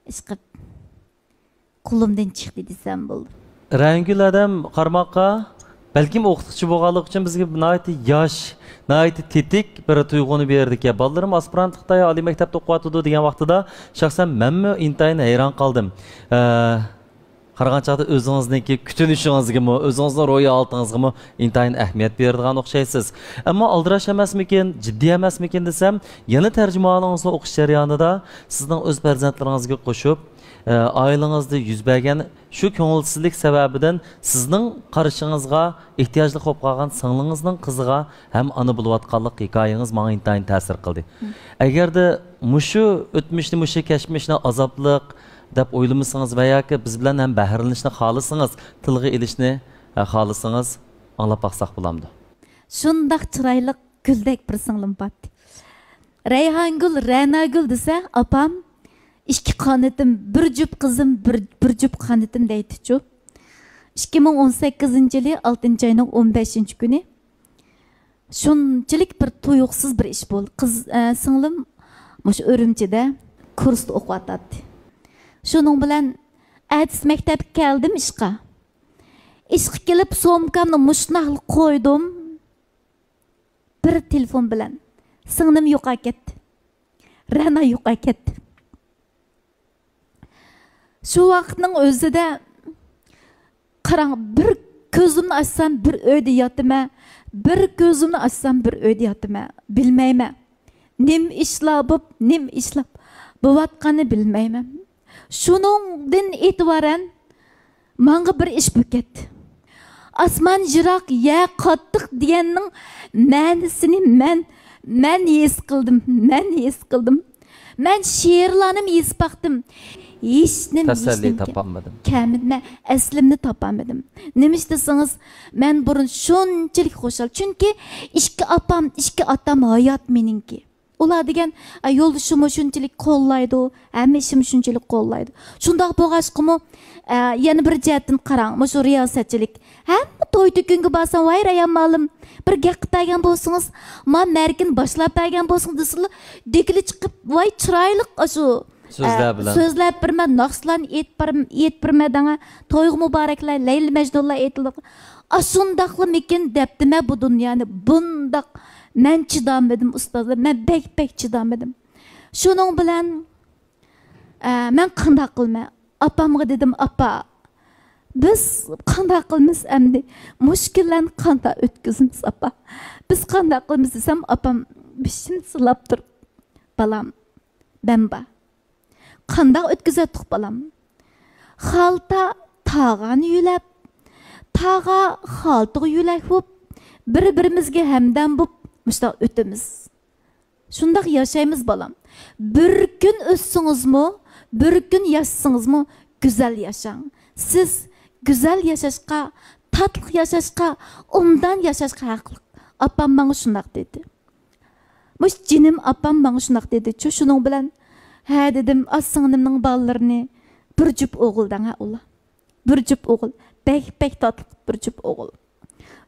ئىشقىلىپ قولۇمدىن چىقتى دېسەم بولىدۇ. رەنگۈل ئادەم قارىماققا، بەلكىم ئوقۇتقۇچى بولغانلىقى ئۈچۈن بىزگە ناھايىتى ياش، ناھايىتى تېتىك بىر تۇيغۇنى بېرىدىكەن. بالىلىرىم ئاسپىرانتلىقتا يا ئالىي مەكتەپتە ئوقۇۋاتىدۇ دېگەن ۋاقتىدا شەخسەن مەنمۇ ئىنتايىن ھەيران قالدىم. ئە، قارىغان چاغدا ئۆزىڭىزنىڭكى كۈتۈنۈشىڭىزگىمۇ، ئۆزىڭىزنىڭ روھىي ھالىتىڭىزغىمۇ ئىنتايىن ئەھمىيەت بېرىدىغان ئوخشايسىز. ئەمما ئالدىراش ئەمەسمىكىن، جىددىي ئەمەسمىكىن دېسەم، يەنە تەرجىمىھالىڭىزنى ئوقۇش جەريانىدا سىزنىڭ ئۆز پەرزەنتلىرىڭىزگە قوشۇپ، ئە، ئائىلىڭىزدە يۈز بەرگەن شۇ كۆڭۈلسىزلىك سەۋەبىدىن سىزنىڭ قارىشىڭىزغا ئېھتىياجلىق بولۇپ قالغان سىڭلىڭىزنىڭ قىزىغا ھەم ئانا بولۇۋاتقانلىق ھېكايىڭىز ماڭا ئىنتايىن تەسىر قىلدى. مم. ئەگەردە مۇشۇ ئۆتمۈشنى، مۇشۇ كەچمىشنى ئازابلىق دەپ ئويلىمىسىڭىز ۋە ياكى بىز بىلەن ھەم بەھرىلىنىشنى خالىسىڭىز، تىلغا ئېلىشنى، ئە، خالىسىڭىز، ئاڭلاپ باقساق بولامدۇ؟ شۇنداق چىرايلىق گۈلدەك بىر سىڭلىم بار. رەيھانگۈل، رەناگۈل دېسە ئاپام، ئىككى قانىتىم، بىر جۈپ قىزىم، بىر، بىر جۈپ قانىتىم دەيتتىچۇ. ئىككى مىڭ ئون سەككىزىنچى يىلى ئالتىنچى ئاينىڭ ئون بەشىنچى كۈنى شۇنچىلىك بىر تۇيۇقسىز بىر ئىش بولدى. قىز، ئە، سىڭلىم مۇشۇ ئۈرۈمچىدە كۇرستا ئوقۇۋاتاتتى. شۇنىڭ بىلەن ئەتىسى مەكتەپكە كەلدىم ئىشقا. ئىشقا كېلىپ سومكامنى مۇشۇنداقلا قويدۇم. بىر تېلېفون بىلەن سىڭلىم يوقاپ كەتتى. رەنا يوقاپ كەتتى. شۇ ۋاقىتنىڭ ئۆزىدە قاراڭ، بىر كۆزۈمنى ئاچسام بىر ئۆيدە ياتىمەن، بىر كۆزۈمنى ئاچسام بىر ئۆيدە ياتىمەن. بىلمەيمەن نېمە ئىشلار بوپ، نېمە ئىشلار بوۋاتقاننى بىلمەيمەن. شۇنىڭدىن ئېتىبارەن ماڭا بىر ئىش بولۇپ كەتتى. ئاسمان يىراق، يەر قاتتىق دېگەننىڭ مەنىسىنى مەن، مەن ھېس قىلدىم، مەن ھېس قىلدىم. مەن شېئىرلارنىمۇ يېزىپ باقتىم. ھېچنېمە، تەسەللى ھېچنېمە تاپالمىدىم. كەمىدىمە، ئەسلىمنى تاپالمىدىم. نېمىش دېسىڭىز، مەن بۇرۇن شۇنچىلىك خۇشال. چۈنكى ئىككى ئاپام، ئىككى ئاتام ھايات مېنىڭكى. ئۇلار دېگەن، ئە، يولدىشىمۇ شۇنچىلىك قوللايدۇ، ھەممە ئىشىمۇ شۇنچىلىك قوللايدۇ. شۇنداق بولغاچقىمۇ، ئە، يەنە بىر جەھەتتىن قاراڭ، مۇشۇ رىياسەتچىلىك. ھەممە توي-تۆكۈنگە بارسام، ۋاي رەيھان مالىم، بىر گەپ قىلىپ بەرگەن بولسىڭىز، ما مەرىكىنى باشلاپ بەرگەن بولسىڭىز دېسىلا، دېگىلى چىقىپ، ۋاي چىرايلىق ئاشۇ، سۆزلەر ئە، بىلەن. سۆزلەپ بېرىمەن، ناخشىلارنى ئېيتىپ بار-، ئېيتىپ بېرىمەن دەڭە، تويغا مۇبارەكلەر، لەيلى مەجنۇنلار ئېيتىلىدۇ. ئاشۇنداقلىمىكىن دەپتىمەن بۇ دۇنيانى، بۇنداق مەن چىدالمىدىم ئۇستازلار، مەن بەك، بەك چىدالمىدىم. شۇنىڭ بىلەن، ئە، مەن قانداق قىلىمەن؟ ئاپامغا دېدىم، ئاپا، بىز قانداق قىلىمىز ئەمدى؟ مۇشۇ كۈنلەرنى قانداق ئۆتكۈزىمىز، ئاپا؟ بىز قانداق قىلىمىز دېسەم، ئاپام بېشىمنى سىلاپ تۇرۇپ، بالام، مەن بار. قانداق ئۆتكۈزەتتۇق، بالام؟ خالتا تاغانى يۆلەپ، تاغا خالتىغا يۆلەك بوپ، بىر-بىرىمىزگە ھەمدەم بوپ، مۇشۇنداق ئۆتىمىز. شۇنداق ياشايمىز، بالام. بىر كۈن ئۆتسىڭىزمۇ، بىر كۈن ياشىسىڭىزمۇ، گۈزەل ياشاڭ. سىز گۈزەل ياشاشقا، تاتلىق ياشاشقا، ئوبدان ياشاشقا ھەقلىق. ئاپام ماڭا شۇنداق دېدى. مۇشۇ جېنىم ئاپام ماڭا شۇنداق دېدىچۇ، شۇنىڭ بىلەن، ھە دېدىم، ئاز سىڭلىمنىڭ بالىلىرىنى بىر جۈپ ئوغۇل دەڭە ئۇلار. بىر جۈپ ئوغۇل، بەك، بەك تاتلىق بىر جۈپ ئوغۇل.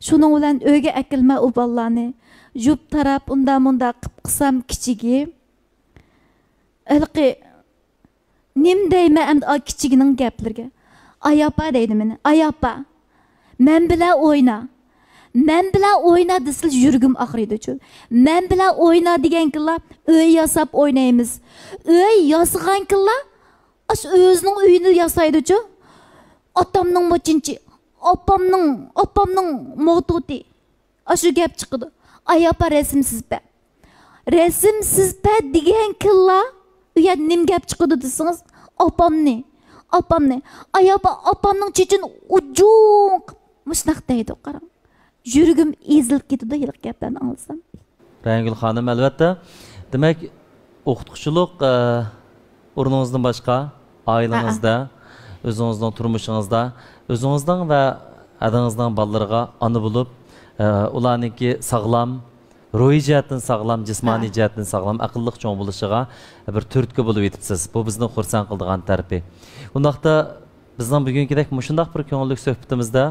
شۇنىڭ بىلەن ئۆيگە ئەكەلمە ئۇ بالىلارنى، يۇپ تاراپ، ئۇنداق مۇنداق قىپ قىسام كىچىكى، ھېلىقى نېمە دەيمەن ئەمدى ئا كىچىكىنىڭ گەپلىرىگە؟ ئاي ئاپا دەيدۇ مېنى، ئاي ئاپا، مەن بىلەن ئوينا، مەن بىلەن ئوينا دېسىلا يۈرىكىم ئاغرىيدۇچۇ. مەن بىلەن ئوينا دېگەنكىنلا ئۆي ياساپ ئوينايمىز. ئۆي ياسىغانكىنلا ئاشۇ ئۆزىنىڭ ئۆيىنى ياسايدۇچۇ. ئاتامنىڭ مۇچىنچى، ئاپامنىڭ، ئاپامنىڭ موتوتى. ئاشۇ گەپ چىقىدۇ. ئاي ئاپا رەسىم سىزىپ بەر. رەسىم سىزىپ بەر دېگەنكىنلا، ئۇ يەردە نېمە گەپ چىقىدۇ دېسىڭىز، ئاپامنى، ئاپامنى. ئاي ئاپا، ئاپامنىڭ چېچىنى ئۇجۇڭ قىپ مۇشۇنداق دەيدۇ، قاراڭ. يۈرىكىم ئېزىلىپ كېتىدۇ ھېلىقى گەپلەرنى ئاڭلىسام. رەيھانگۈل خانىم، ئەلۋەتتە. دېمەك، ئوقۇتقۇچىلىق، ئە، ئورنىڭىزدىن باشقا، ئائىلىڭىزدە، ئۆزىڭىزنىڭ تۇرمۇشىڭىزدا، ئۆزىڭىزنىڭ ۋە ھەدىڭىزنىڭ بالىلىرىغا ئانا بولۇپ، ئە، ئۇلارنىڭكى ساغلام، روھىي جەھەتتىن ساغلام، جىسمانىي جەھەتتىن ساغلام، ئەقىللىق چوڭ بولۇشىغا بىر تۈرتكە بولۇپ يېتىپسىز. بۇ بىزنى خۇرسەن قىلىدىغان تەرىپى. ئۇنداقتا، بىزنىڭ بۈگۈنكىدەك مۇشۇنداق بىر كۆڭۈللۈك سۆھبىتىمىزدە،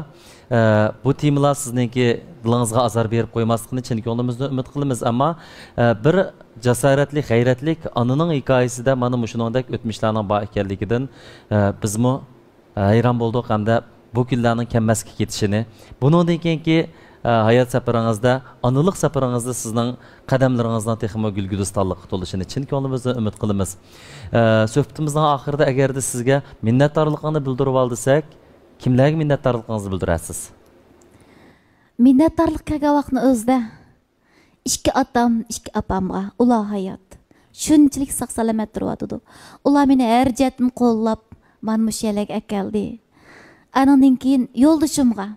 ئە، بۇ تېمىلار سىزنىڭكى دىلىڭىزغا ئازار بېرىپ قويماسلىقىنى چىن كۆڭلىمىزدىن ئۈمىد قىلىمىز. ئەمما، ئە، بىر جاسارەتلىك، غەيرەتلىك ئانىنىڭ ھېكايىسىدە مانا مۇشۇنىڭدەك ئۆتمۈشلەرنىڭ بار ئىكەنلىكىدىن، ئە، بىزمۇ ھەيران بولدۇق ھەمدە بۇ كۈنلەرنىڭ كەلمەسكە كېتىشىنى، بۇنىڭدىن كېيىنكى، ئە، ھايات سەپىرىڭىزدە، ئانىلىق سەپىرىڭىزدە سىزنىڭ قەدەملىرىڭىزنىڭ تېخىمۇ گۈل گۈلىستانلىققا تولۇشىنى چىن كۆڭلىمىزدىن ئۈمىد قىلىمىز. ئە، سۆھبىتىمىزنىڭ ئاخىرىدا ئەگەردە سىزگە مىننەتدارلىقىڭنى بىلدۈرۈۋال دېسەك، كىملەرگە مىننەتدارلىقىڭىزنى بىلدۈرەسىز؟ مىننەتدارلىق كەلگەن ۋاقىتنىڭ ئۆزىدە ئىككى ئاتام، ئىككى ئاپامغا، ئۇلار ھايات. شۇنچىلىك ساق-سالامەت تۇرۇۋاتىدۇ. ئۇلار مېنى ھەر جەھەتتىن قوللاپ، مانا مۇشۇ يەرلەرگە ئەكەلدى. ئانىڭدىن كېيىن يولدىشىمغا،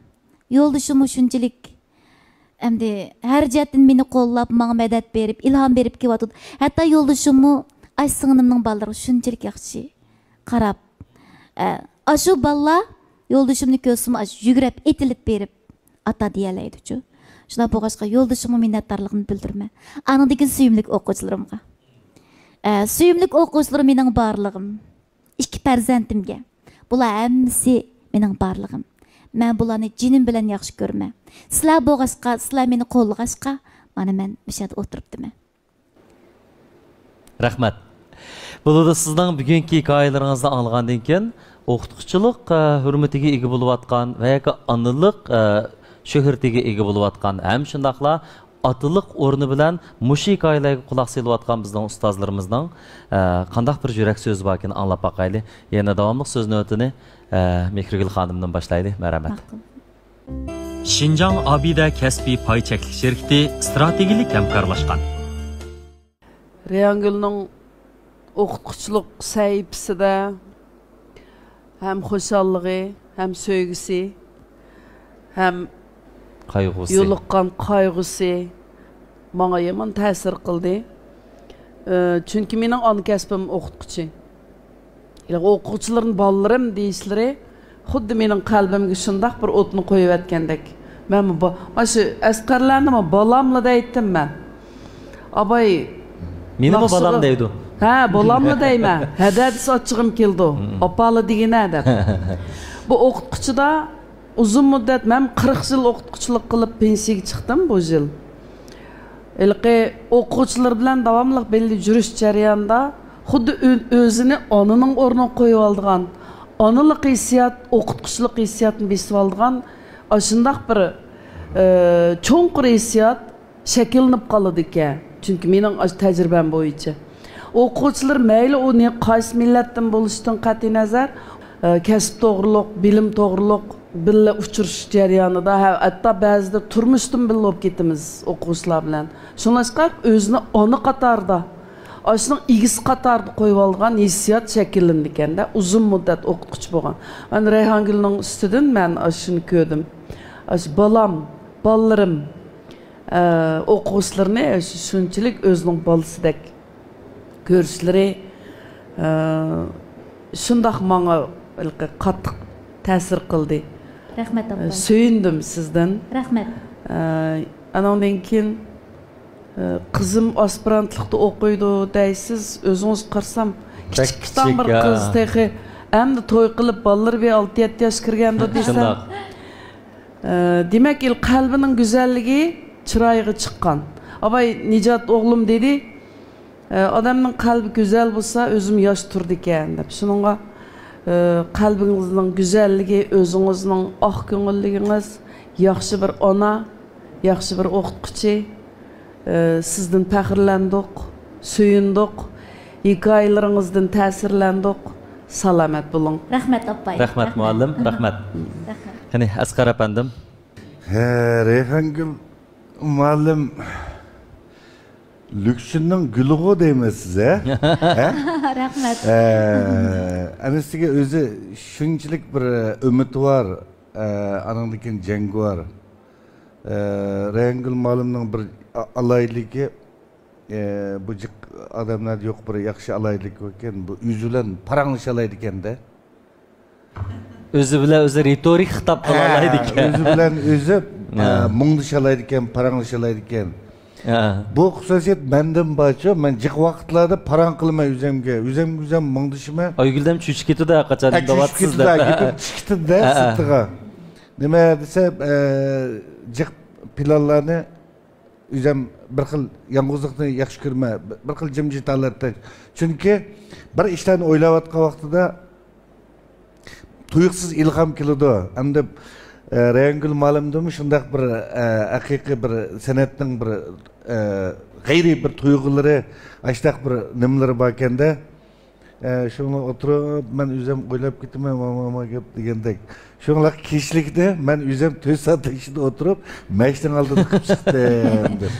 يولدىشىممۇ شۇنچىلىك، ئەمدى ھەر جەھەتتىن مېنى قوللاپ، ماڭا مەدەت بېرىپ، ئىلھام بېرىپ كېلىۋاتىدۇ. ھەتتا يولدىشىممۇ ئاشۇ سىڭلىمنىڭ بالىلىرىغا شۇنچىلىك ياخشى قاراپ، ئە، ئاشۇ بالىلار يولدىشىمنى كۆرسىمۇ، ئاشۇ يۈگۈرۈپ، ئېتىلىپ بېرىپ، ئاتا دېيەلەيدۇچۇ. شۇنداق بولغاچقا، يولدىشىمغا مىننەتدارلىقىمنى بىلدۈرىمەن. ئانىڭدىن كېيىن سۆيۈملۈك ئوقۇغۇچىلىرىمغا. ئە، سۆيۈملۈك ئوقۇغۇچىلىرىم مېنىڭ بارلىقىم. ئىككى پەرزەنتىمگە. بۇلار ھەممىسى مېنىڭ بارلىقىم. مەن بۇلارنى جېنىم بىلەن ياخشى كۆرىمەن. سىلەر بولغاچقا، سىلەر مېنى قوللىغاچقا، مانا مەن مۇشۇ يەردە ئولتۇرۇپتىمەن. رەھمەت. بولىدۇ، سىزنىڭ بۈگۈنكى ھېكايىلىرىڭىزنى ئاڭلىغاندىن كېيىن، ئوقۇتقۇچىلىق، ئە، ھۆرمىتىگە ئىگە بولۇۋاتقان ۋە ياكى ئانىلىق، ئە، شۆھرىتىگە ئىگە بولۇۋاتقان ھەم شۇنداقلا ئاتىلىق ئورنى بىلەن مۇشۇ ھېكايىلەرگە قۇلاق سېلىۋاتقان بىزنىڭ ئۇستازلىرىمىزنىڭ، ئە، قانداق بىر يۈرەك سۆزى باركىن ئاڭلاپ باقايلى. يەنە داۋاملىق سۆز نۆۋىتىنى، ئە، مېھرىگۈل خانىمدىن باشلايلى. مەرھەمەت. ماقۇل. شىنجاڭ ئابىدە كەسپىي پاي چەكلىك شىركىتى ئىستراتېگىيەلىك ھەمكارلاشقان. رەيھانگۈلنىڭ ئوقۇتقۇچىلىق سەھىپىسىدە ھەم خۇشاللىقى، ھەم سۆيگۈسى، ھەم قايغۇسى. يولۇققان قايغۇسى ماڭا يامان تەسىر قىلدى. ئى، چۈنكى مېنىڭ ئانا كەسپىم ئوقۇتقۇچى. ھېلىقى ئوقۇغۇچىلىرىنى بالىلىرىم دېيىشلىرى خۇددى مېنىڭ قەلبىمگە شۇنداق بىر ئوتنى قويۇۋەتكەندەك. مەنمۇ با-، مانا شۇ ئەسقەرلەرنىمۇ بالاملا دەيتتىم مەن. ئاباي مېنىمۇ ناخشىغا بالام دەيدۇ. ھە، بالاملا دەيمەن. ھەدە دېسە ئاچچىقىم كېلىدۇ. مم. ئاپالا دېگىنە دەپ. بۇ ئوقۇتقۇچىدا ئۇزۇن مۇددەت، مەن قىرىق يىل ئوقۇتقۇچىلىق قىلىپ پېنسىيەگە چىقتىم بۇ يىل. ھېلىقى ئوقۇغۇچىلار بىلەن داۋاملىق بىللە يۈرۈش جەريانىدا خۇددى ئۆ-، ئۆزىنى ئانىنىڭ ئورنىغا قويۇۋالىدىغان، ئانىلىق ھېسسىيات، ئوقۇتقۇچىلىق ھېسسىياتىنى بېسىۋالىدىغان ئاشۇنداق بىر، ئى، چوڭقۇر ھېسسىيات شەكىللىنىپ قالىدىكەن. چۈنكى مېنىڭ ئاشۇ تەجرىبەم بويىچە. ئوقۇغۇچىلار مەيلى ئۇ نى-، قايسى مىللەتتىن بولۇشىدىن قەتئىينەزەر، ئە، كەسىپ توغرۇلۇق، بىلىم توغرۇلۇق بىللە ئۇچرىشىش جەريانىدا، ھە، ھەتتا بەزىدە تۇرمۇشتىن بىللە بولۇپ كېتىمىز ئوقۇغۇچىلار بىلەن. شۇڭلاشقا ئۆزىنى ئانا قاتارىدا، ئاشۇنىڭ ئىگىسى قاتارىدا قويۇۋالغان ھېسسىيات شەكىللىنىدىكەن-دە، ئۇزۇن مۇددەت ئوقۇتقۇچى بولغان. مەن رەيھانگۈلنىڭ ئۈستىدىن مەن ئاشۇنى كۆردۈم. ئاشۇ بالام، بالىلىرىم، ئە، ئوقۇغۇچىلىرىنى شۇ-، شۇنچىلىك ئۆزىنىڭ بالىسىدەك كۆرۈشلىرى، ئە، شۇنداق ماڭا ھېلىقى قاتتىق تەسىر قىلدى. رەھمەت، ئاپا. سۆيۈندۈم سىزدىن. رەھمەت. ئە، ئانىڭدىن كېيىن، ئە، قىزىم ئاسپىرانتلىقتا ئوقۇيدۇ دەيسىز، ئۆزىڭىز قارىسام، بەك كىچىك، كىچىك، بىر قىز ھە. تېخى. ئەمدى توي قىلىپ، بالىلىرى بىر ئالتە يەتتە ياشقا كىرگەندۇ دېسەم. شۇنداق. ئە، دېمەك، ئىل-، قەلبىنىڭ گۈزەللىكى چىرايىغا چىققان. ئاۋاي، نىجات ئوغلۇم دېدى، ئە، ئادەمنىڭ قەلبى گۈزەل بولسا، ئۆزىمۇ ياش تۇرىدىكەن، دەپ. شۇنىڭغا، ئە، قەلبىڭىزنىڭ گۈزەللىكى، ئۆزىڭىزنىڭ ئاق كۆڭۈللۈكىڭىز، ياخشى بىر ئانا، ياخشى بىر ئوقۇتقۇچى، ئى، سىزدىن پەخىرلەندۇق، سۆيۈندۇق، ھېكايىلىرىڭىزدىن تەسىرلەندۇق. سالامەت بولۇڭ. رەھمەت، ئاپاي. رەھمەت، مۇئەللىم، رەھمەت. رەھمەت. قېنى، ئەسقەر ئەپەندىم. ھە، رەيھانگۈل مۇئەللىم، لۈكچىننىڭ گۈلىغۇ دەيمەن سىز، ھە؟ ھە؟ رەھمەت. ھە، ئانىسىگە ئۆزى شۇنچىلىك بىر ئۈمىدى بار، ئە، ئانىڭدىن كېيىن جەڭگىۋار. ئە، رەيھانگۈل مۇئەللىمنىڭ بىر ئا-، ئالاھىدىلىكى، ئە، بۇ جىق ئادەملەردە يوق بىر ياخشى ئالاھىدىلىك باركەن، بۇ ئۆزى بىلەن پاراڭلىشالايدىكەن-دە. ئۆزى بىلەن ئۆزى رېتورىك خىتاب قىلالايدىكەن. ئۆزى بىلەن ئۆزى، ئە، ھە. مۇڭدىشالايدىكەن، پاراڭلىشالايدىكەن. ھە. بۇ خۇسۇسىيەت مەندىن بارچۇ، مەن جىق ۋاقىتلاردا پاراڭ قىلىمەن ئۆزۈمگە، ئۆزۈمگە ئۆزۈم مۇڭدىشىمەن. ئايگۈلدەم چۆچۈپ كېتىدۇ ھەقىچان، ھە، چۆچۈپ كېتىدۇ، گېپىم چىقىپ كېتىدۇ-دە، ھە، ھە. سىرتىغا. نېمە دېسە، ئە، جىق پىلانلارنى ئۆزۈم بىر خىل يالغۇزلۇقنى ياخشى كۆرمەي، بىر خىل جىمجىت ھالەتتە. چۈنكى بىر ئىشلارنى ئويلاۋاتقان ۋاقتىدا تۇيۇقسىز ئىلھام كېلىدۇ. ئەمدى، ئە، رەيھانگۈل مۇئەللىمدىمۇ شۇنداق بىر، ئە، ھەقىقىي بىر سەنئەتنىڭ بىر، ئە، غەيرىي بىر تۇيغۇلىرى، ئاشۇنداق بىر نېمىلىرى باركەن-دە. ئە، شۇڭا ئولتۇرۇپ، مەن ئۆزۈم ئويلاپ كېتىمەن، ما، ما، ما گەپ دېگەندەك. شۇڭا كېچىلىكتە مەن ئۆزۈم تۆت سائەت ئىچىدە ئولتۇرۇپ، مەشنىڭ ئالدىدا قىلىپ چىقتىم، دەپ.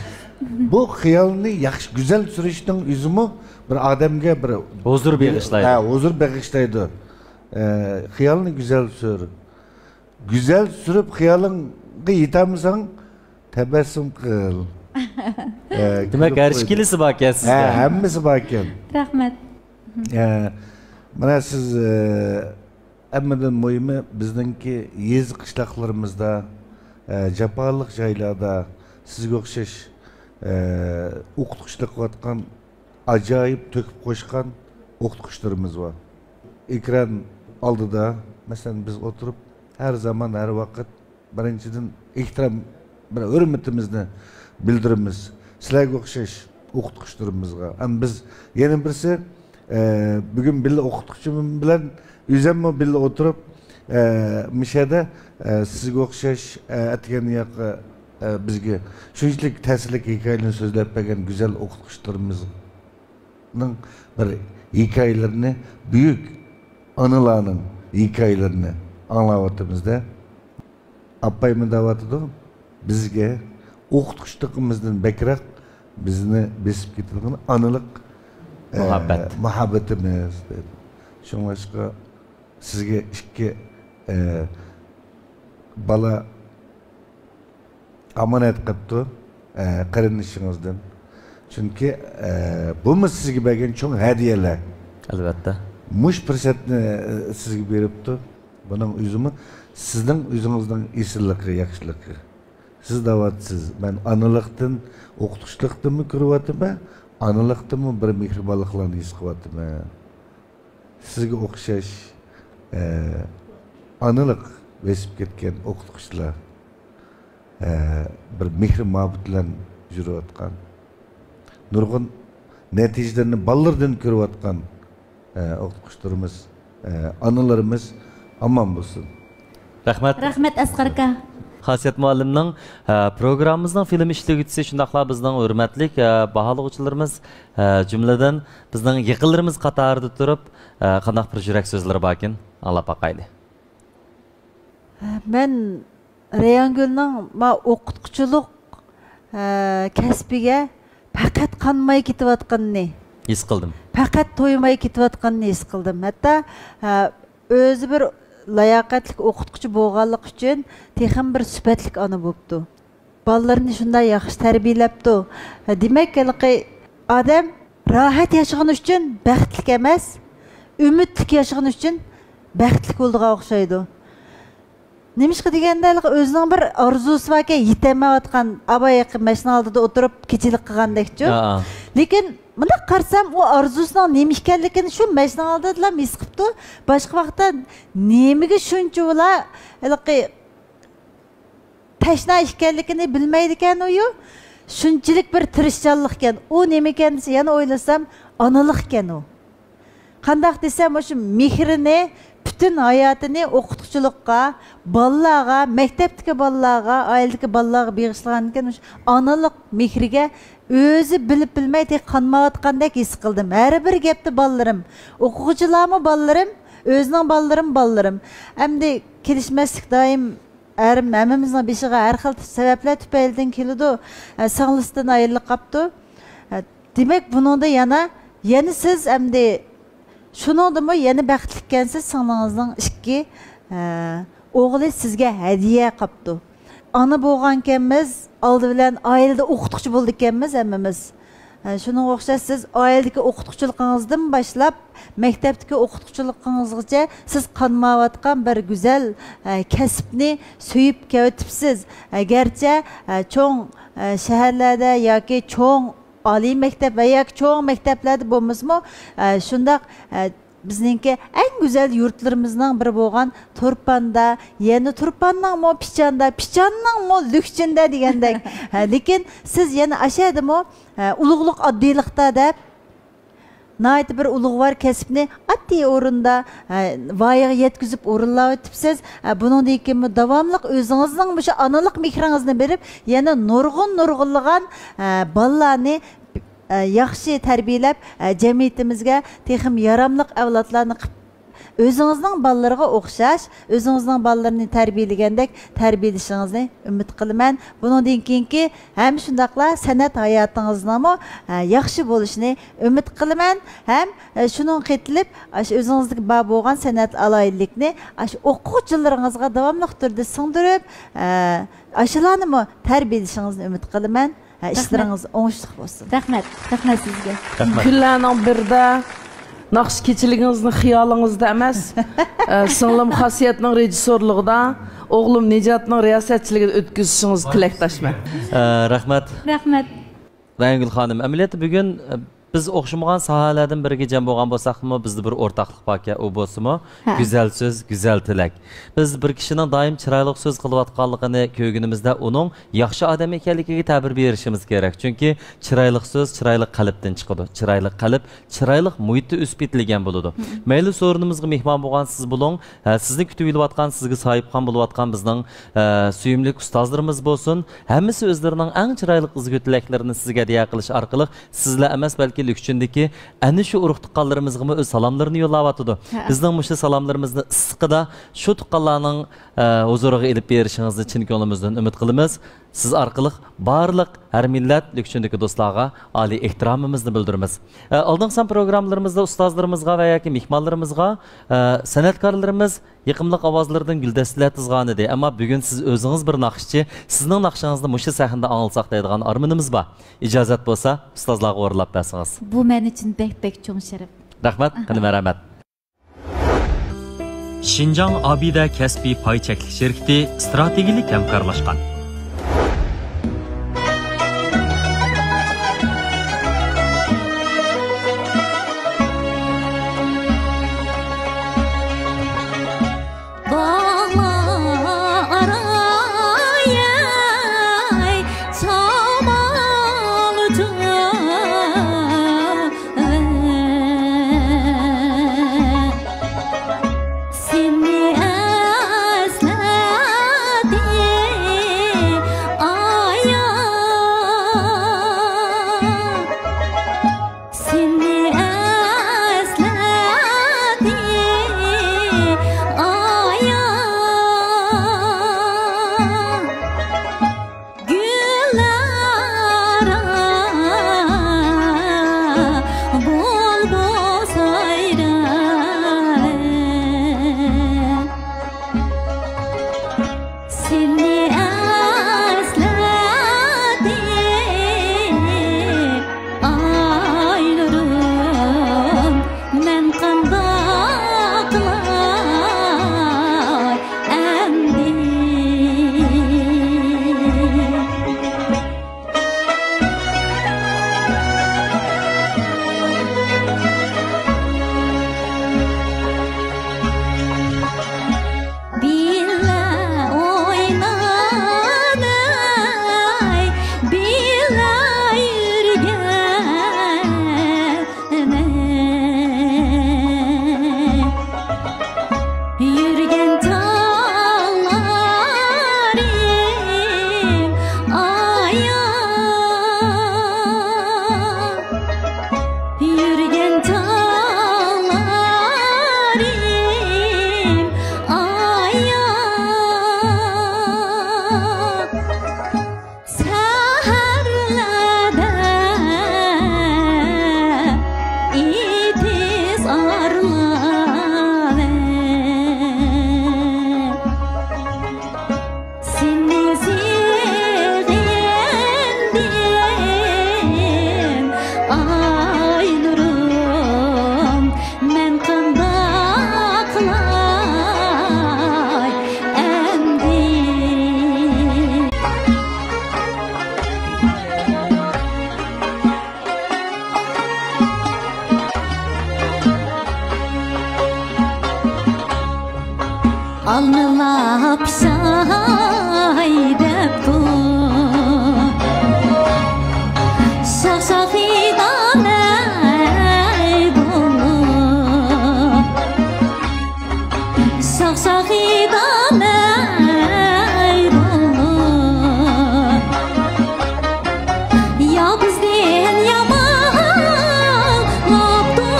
بۇ خىيالنى ياخشى، گۈزەل سۈرۈشنىڭ ئۆزىمۇ بىر ئادەمگە بىر ھۇزۇر بېغىشلايدۇ. ھە، ھۇزۇر بېغىشلايدۇ. ئە، خىيالنى گۈزەل سۈر. گۈزەل سۈرۈپ خىيالىڭغا يېتەلمىسەڭ، تەبەسسۇم قىل. ئە، دېمەك، كۈلۈپ ھەر قويدى. ئىككىلىسى باركەن سىزدە. ھە، ھەممىسى باركەن. رەھمەت. ئە، مانا سىز، ئە، ھەممىدىن مۇھىمى، بىزنىڭكى يېزا قىشلاقلىرىمىزدا، ئە، جاپالىق جايلاردا سىزگە ئوخشاش، ئە، ئوقۇتقۇچىلىق قىلىۋاتقان، ئاجايىپ تۆكۈپ قوشقان ئوقۇتقۇچىلىرىمىز بار. ئېكران ئالدىدا، مەسىلەن، بىز ئولتۇرۇپ، ھەر زامان، ھەر ۋاقىت، بىرىنچىدىن، ئېھتىرام، بىر ھۆرمىتىمىزنى بىلدۈرىمىز سىلەرگە ئوخشاش ئوقۇتقۇچىلىرىمىزغا. ھەم بىز يەنە بىرسى، ئە، بۈگۈن بىللە ئوقۇتقۇچىم بىلەن ئۆزۈممۇ بىللە ئولتۇرۇپ، ئە، مۇشۇ يەردە، ئە، سىزگە ئوخشاش، ئە، ئەتىگەن ياقى، ئە، بىزگە شۇنچىلىك تەسىرلىك ھېكايىلەرنى سۆزلەپ بەرگەن گۈزەل ئوقۇتقۇچىلىرىمىزنىڭ بىر ھېكايىلىرىنى، بۈيۈك ئانىلارنىڭ ھېكايىلىرىنى ئاڭلاۋاتىمىز-دە. ئاپايمۇ دەۋاتىدۇ، بىزگە ئوقۇتقۇچىلىقىمىزدىن بەكرەك بىزنى بېسىپ كېتىدىغىنى ئانىلىق، ئە، مۇھەببەت. مۇھەببىتىمىز، دەيدۇ. شۇڭلاشقا سىزگە ئىككى، ئە، بالا ئامانەت قىپتۇ، ئە، قېرىندىشىڭىزدىن. چۈنكى، ئە، بۇمۇ سىزگە بەرگەن چوڭ ھەدىيەلەر. ئەلۋەتتە. مۇش پۇرسەتنى، ئە، سىزگە بېرىپتۇ. بۇنىڭ ئۆزىمۇ سىزنىڭ ئۆزىڭىزنىڭ ئېسىللىقى، ياخشىلىقى. سىز دەۋاتىسىز، مەن ئانىلىقتىن، ئوقۇتقۇچىلىقتىنمۇ كۆرۈۋاتىمەن، ئانىلىقتىنمۇ بىر مېھرىبانلىقلارنى ھېس قىلىۋاتىمەن. سىزگە ئوخشاش، ئە، ئانىلىق بېسىپ كەتكەن ئوقۇتقۇچىلار، ئە، بىر مېھرى مۇھەببەت بىلەن يۈرۈۋاتقان، نۇرغۇن نەتىجىلەرنى بالىلىرىدىن كۆرۈۋاتقان، ئە، ئوقۇتقۇچىلىرىمىز، ئە، ئانىلىرىمىز ئامان بولسۇن. رەھمەت. رەھمەت، ئەسقەر ئاكا. خاسىيەت مۇئەللىمنىڭ، ئە، پروگراممىمىزنىڭ فىلىم ئىشلىگۈچىسى، شۇنداقلا بىزنىڭ ھۆرمەتلىك، ئە، باھالىغۇچىلىرىمىز، ئە، جۈملىدىن بىزنىڭ يېقىنلىرىمىز قاتارىدا تۇرۇپ، ئە، قانداق بىر يۈرەك سۆزلىرى باركىن، ئاڭلاپ باقايلى. مەن رەيھانگۈلنىڭ ما ئوقۇتقۇچىلىق، ئە، كەسپىگە پەقەت قانماي كېتىۋاتقىنىنى، ھېس قىلدىم. پەقەت تويماي كېتىۋاتقىنىنى ھېس قىلدىم. ھەتتا، ئە، ئۆزى بىر لاياقەتلىك ئوقۇتقۇچى بولغانلىقى ئۈچۈن تېخىمۇ بىر سۈپەتلىك ئانا بوپتۇ. بالىلىرىنى شۇنداق ياخشى تەربىيەلەپتۇ. دېمەك، ھېلىقى ئادەم راھەت ياشىغىنى ئۈچۈن بەختلىك ئەمەس، ئۈمىدلىك ياشىغىنى ئۈچۈن بەختلىك بولىدىغان ئوخشايدۇ. نېمىشقا دېگەندە، ھېلىقى ئۆزىنىڭ بىر ئارزۇسى باركەن، يېتەلمەيۋاتقان، ئاباياقى ماشىنا ئالدىدا ئولتۇرۇپ كېچىلىك قىلغاندەكچۇ. ھە. لېكىن مۇنداق قارىسام، ئۇ ئارزۇسىنىڭ نېمە ئىكەنلىكىنى شۇ ماشىنا ئالدىدىلا ھېس قىپتۇ. باشقا ۋاقىتتا نېمىگە شۇنچە ئۇلا ھېلىقى تەشنا ئىكەنلىكىنى بىلمەيدىكەن ئۇ. شۇنچىلىك بىر تىرىشچانلىق ئىكەن. ئۇ نېمىكەن دېسە، يەنە ئويلىسام، ئانىلىق ئىكەن ئۇ. قانداق دېسەم، مۇشۇ مېھرىنى، پۈتۈن ھاياتىنى ئوقۇتقۇچىلىققا، بالىلارغا، مەكتەپتىكى بالىلارغا، ئائىلىدىكى بالىلارغا بېغىشلىغاندىكىن، مۇشۇ ئانىلىق مېھرىگە ئۆزى بىلىپ بىلمەي تېخى قانمايۋاتقاندەك ھېس قىلدىم. ھەر بىر گەپتە بالىلىرىم، ئوقۇغۇچىلارمۇ بالىلىرىم، ئۆزىنىڭ بالىلىرىمۇ بالىلىرىم. ئەمدى كېلىشمەسلىك دائىم ھەر، ھەممىمىزنىڭ بېشىغا ھەر خىل سەۋەبلەر تۈپەيلىدىن كېلىدۇ. ئە، سىڭلىسىدىن ئايرىلىپ قاپتۇ. ئە، دېمەك، بۇنىڭدا يەنە، يەنە سىز ئەمدى شۇنىڭدىمۇ يەنە بەختلىككەنسىز، سىڭلىڭىزنىڭ ئىككى، ئە، ئوغلى سىزگە ھەدىيە قاپتۇ. ئانا بولغانكەنمىز، ئالدى بىلەن ئائىلىدە ئوقۇتقۇچى بولىدىكەنمىز ھەممىمىز. ھە، شۇنىڭغا ئوخشاش سىز ئائىلىدىكى ئوقۇتقۇچىلىقىڭىزدىن باشلاپ، مەكتەپتىكى ئوقۇتقۇچىلىقىڭىزغىچە سىز قانمايۋاتقان بىر گۈزەل، ھە، كەسىپنى سۆيۈپ كېلىۋېتىپسىز. ئەگەرچە، ھە، چوڭ، ھە، شەھەرلەردە ياكى چوڭ ئالىي مەكتەپ ۋە ياكى چوڭ مەكتەپلەردە بولمىسىمۇ، ھە، شۇنداق، ھە، بىزنىڭكى ئەڭ گۈزەل يۇرتلىرىمىزنىڭ بىرى بولغان تۇرپاندا، يەنە تۇرپاننىڭمۇ پىچاندا، پىچاننىڭمۇ لۈكچىندە دېگەندەك. ھە، لېكىن سىز يەنە ئاشەدىمۇ، ھە، ئۇلۇغلۇق ئاددىيلىقتا دەپ، ناھايىتى بىر ئۇلۇغۋار كەسىپنى ئاددىي ئورۇندا، ھە، ۋايىغا يەتكۈزۈپ ئورۇنلاۋېتىپسىز. ھە، بۇنىڭدىن كېيىنمۇ داۋاملىق ئۆزىڭىزنىڭ مۇشۇ ئانىلىق مېھرىڭىزنى بېرىپ، يەنە نۇرغۇن، نۇرغۇنلىغان، ھە، بالىلارنى ئە، ياخشى تەربىيەلەپ، ئە، جەمئىيىتىمىزگە تېخىمۇ ياراملىق ئەۋلادلارنى قىپ، ئۆزىڭىزنىڭ بالىلىرىغا ئوخشاش، ئۆزىڭىزنىڭ بالىلىرىنى تەربىيەلىگەندەك تەربىيەلىشىڭىزنى ئۈمىد قىلىمەن. بۇنىڭدىن كېيىنكى ھەم شۇنداقلا سەنئەت ھاياتىڭىزنىڭمۇ، ئە، ياخشى بولۇشىنى ئۈمىد قىلىمەن. ھەم، ئە، شۇنىڭغا قېتىلىپ، ئاشۇ ئۆزىڭىزدىكى بار بولغان سەنئەت ئالاھىدىلىكىنى ئاشۇ ئوقۇغۇچىلىرىڭىزغا داۋاملىق تۈردە سىڭدۈرۈپ، ئە، ئاشۇلارنىمۇ تەربىيەلىشىڭىزنى ئۈمىد قىلىمەن. ھە، رەھمەت. ئىشلىرىڭىز ئوڭۇشلۇق بولسۇن. رەھمەت. رەھمەت سىزگە. رەھمەت. كۈنلەرنىڭ بىرىدە ناخشا كېچىلىكىڭىزنى خىيالىڭىزدا ئەمەس، ئە، سىڭلىم خاسىيەتنىڭ رېژىسسورلۇقىدا، ئوغلۇم نىجاتنىڭ رىياسەتچىلىكىدە ئۆتكۈزۈشىڭىزنى تىلەكداشمەن. ئە، رەھمەت. رەھمەت. رەيھانگۈل خانىم، ئەمەلىيەتتە بۈگۈن، ئە، بىز ئوخشىمىغان ساھەلەردىن بىرگە جەم بولغان بولساقمۇ، بىزدە بىر ئورتاقلىق باركەن، ئۇ بولسىمۇ، ھە، گۈزەل سۆز، گۈزەل تىلەك. بىز بىر كىشىنىڭ دائىم چىرايلىق سۆز قىلىۋاتقانلىقىنى كۆرگىنىمىزدە، ئۇنىڭ ياخشى ئادەم ئىكەنلىكىگە تەبىر بېرىشىمىز كېرەك. چۈنكى چىرايلىق سۆز چىرايلىق قەلبتىن چىقىدۇ. چىرايلىق قەلب چىرايلىق مۇھىتتا ئۆسۈپ يېتىلگەن بولىدۇ. مم. مەيلى، سورۇنىمىزغا مېھمان بولغان سىز بولۇڭ، ھە، سىزنى كۈتۈۋېلىۋاتقان، سىزگە ساھىبخان بولۇۋاتقان بىزنىڭ، ھە، سۆيۈملۈك ئۇستازلىرىمىز بولسۇن، ھەممىسى ئۆزلىرىنىڭ ئەڭ چىرايلىق ئىزگۈ تىلەكلىرىنى سىزگە ھەدىيە قىلىش ئارقىلىق سىزلا ئەمەس، بەلكى لۈكچۈندىكى ئەنە شۇ ئۇرۇق تۇغقانلىرىمىزغىمۇ ئۆز سالاملىرىنى يوللاۋاتىدۇ. ھە. بىزنىڭ مۇشۇ سالاملىرىمىزنى ئىسسىقىدا شۇ تۇغقانلارنىڭ، ئە، ھۇزۇرىغا ئېلىپ بېرىشىڭىزنى چىن كۆڭلىمىزدىن ئۈمىد قىلىمىز. سىز ئارقىلىق بارلىق ھەر مىللەت لۈكچۈندىكى دوستلارغا ئالىي ئېھتىرامىمىزنى بىلدۈرىمىز. ئە، ئالدىنقى سان پروگراممىلىرىمىزدا ئۇستازلىرىمىزغا ۋە ياكى مېھمانلىرىمىزغا، ئە، سەنئەتكارلىرىمىز يېقىملىق ئاۋازلىرىدىن گۈلدەستىلەر تىزغانىدى. ئەمما بۈگۈن سىز ئۆزىڭىز بىر ناخشىچى، سىزنىڭ ناخشىڭىزنى مۇشۇ سەھنىدە ئاڭلىساق دەيدىغان ئارمىنىمىز بار. ئىجازەت بولسا، ئۇستازلارغا ئورۇنلاپ بەرسىڭىز. بۇ مەن ئۈچۈن بەك، بەك چوڭ شەرەپ. رەھمەت، قېنى مەرھەمەت. شىنجاڭ ئابىدە كەسپىي پاي چەكلىك شىركىتى ئىستراتېگىيەلىك ھەمكارلاشقان. باغلار ئاراي، شامال ئۇچۇر. سېنى ئەسلەتتى ئايا، سېنى ئەسلەتتى ئايا. گۈللەر بۇلبۇل سايراپ، سېنى ئەسلەتتى ئايلىرىم، مەن قانداق قىلاي ئەمدى؟ بىللە ئوينىدۇق، بىللە يۈرگەن، يۈرگەن چاغلىرىم ئايا، يۈرگەن چاغلىرىم ئايا. سەھەرلەردە ئېتىز ئارىلاپ، سېنى سېغىندىم ئايلىرىم. مەن قانداق قىلاي ئەمدى؟ ئالمىلار پىشاي دەپتۇ، شاخ-شاخىدان ئەي بولۇپ، شاخ-شاخىدان ئەي بولۇپ، يا بىزدىن يامان لاپتا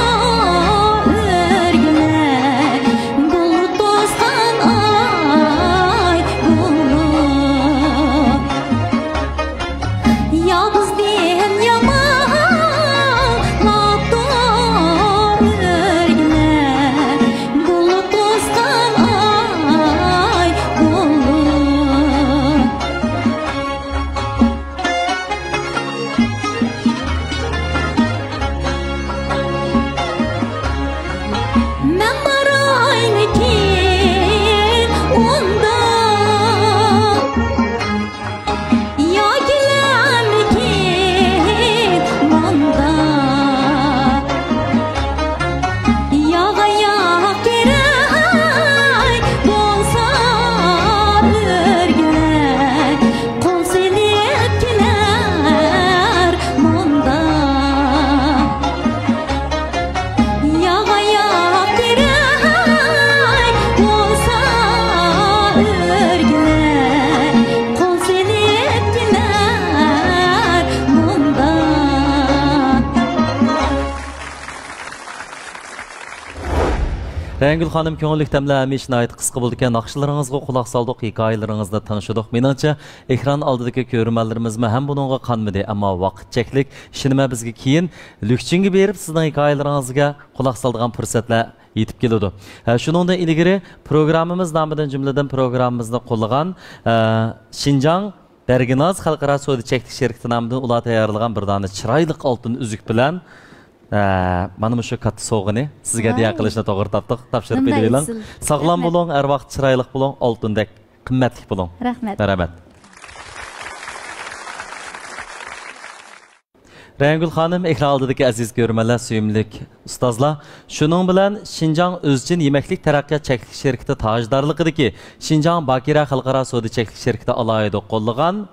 ئۆرگىلەر، بۇلۇت توسقان ئاي بولۇپ. يا بىزدىن يامان رەڭگۈل خانىم، كۆڭۈللۈك دەملەر ھەمىشە ناھايىتى قىسقا بولىدىكەن، ناخشىلىرىڭىزغا قۇلاق سالدۇق، ھېكايىلىرىڭىزنى تىڭشىدۇق. مېنىڭچە، ئېكران ئالدىدىكى كۆرۈرمەنلىرىمىزمۇ ھەم بۇنىڭغا قانمىدى، ئەمما ۋاقىت چەكلىك. ئىشىنىمەن، بىزگە كېيىن لۈكچىنگە بېرىپ، سىزنىڭ ھېكايىلىرىڭىزگە قۇلاق سالىدىغان پۇرسەتلەر يېتىپ كېلىدۇ. ھە، شۇنىڭدىن ئىلگىرى پروگراممىمىز نامىدىن، جۈملىدىن پروگراممىمىزنى قوللىغان، ھە، شىنجاڭ بەرگىناز خەلقئارا سودا چەكلىك شىركىتى نامىدىن ئۇلار تەييارلىغان بىر دانە چىرايلىق ئالتۇن ئۈزۈك بىلەن، ئە، مانا مۇشۇ كاتتا سوۋغىنى سىزگە ھەدىيە قىلىشنى توغرا تاپتۇق. تاپشۇرۇپ بېرىۋېلىڭ. ساغلام بولۇڭ، ھەر ۋاقىت چىرايلىق بولۇڭ، ئالتۇندەك قىممەتلىك بولۇڭ. رەھمەت. رەھمەت. رەڭگۈل خانىم، ئېكران ئالدىدىكى ئەزىز كۆرۈرمەنلەر، سۆيۈملۈك ئۇستازلار، شۇنىڭ بىلەن شىنجاڭ ئۆزچىن يېمەكلىك تەرەققىيات چەكلىك شىركىتى تاجدارلىقىدىكى شىنجاڭ باكىرە خەلقئارا سودا چەكلىك شىركىتى ئالاھىدە قوللىغان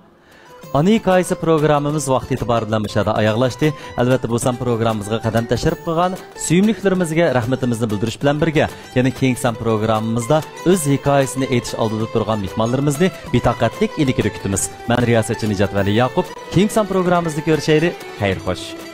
ئانا ھېكايىسى پروگراممىمىز ۋاقتى ئېتىبارى بىلەن مۇشۇ يەردە ئاياغلاشتى. ئەلۋەتتە، بۇ سان پروگراممىمىزغا قەدەم تەشرىپ قىلغان سۆيۈملۈكلىرىمىزگە رەھمىتىمىزنى بىلدۈرۈش بىلەن بىرگە، يەنە كېيىنكى سان پروگراممىمىزدا ئۆز ھېكايىسىنى ئېيتىش ئالدىدا تۇرغان مېھمانلىرىمىزنى بىتاقەتلىك ئىلكىدە كۈتىمىز. مەن رىياسەتچى نىجات ۋەلى ياقۇپ. كېيىنكى سان پروگراممىمىزدا كۆرۈشەيلى. خەير خوش.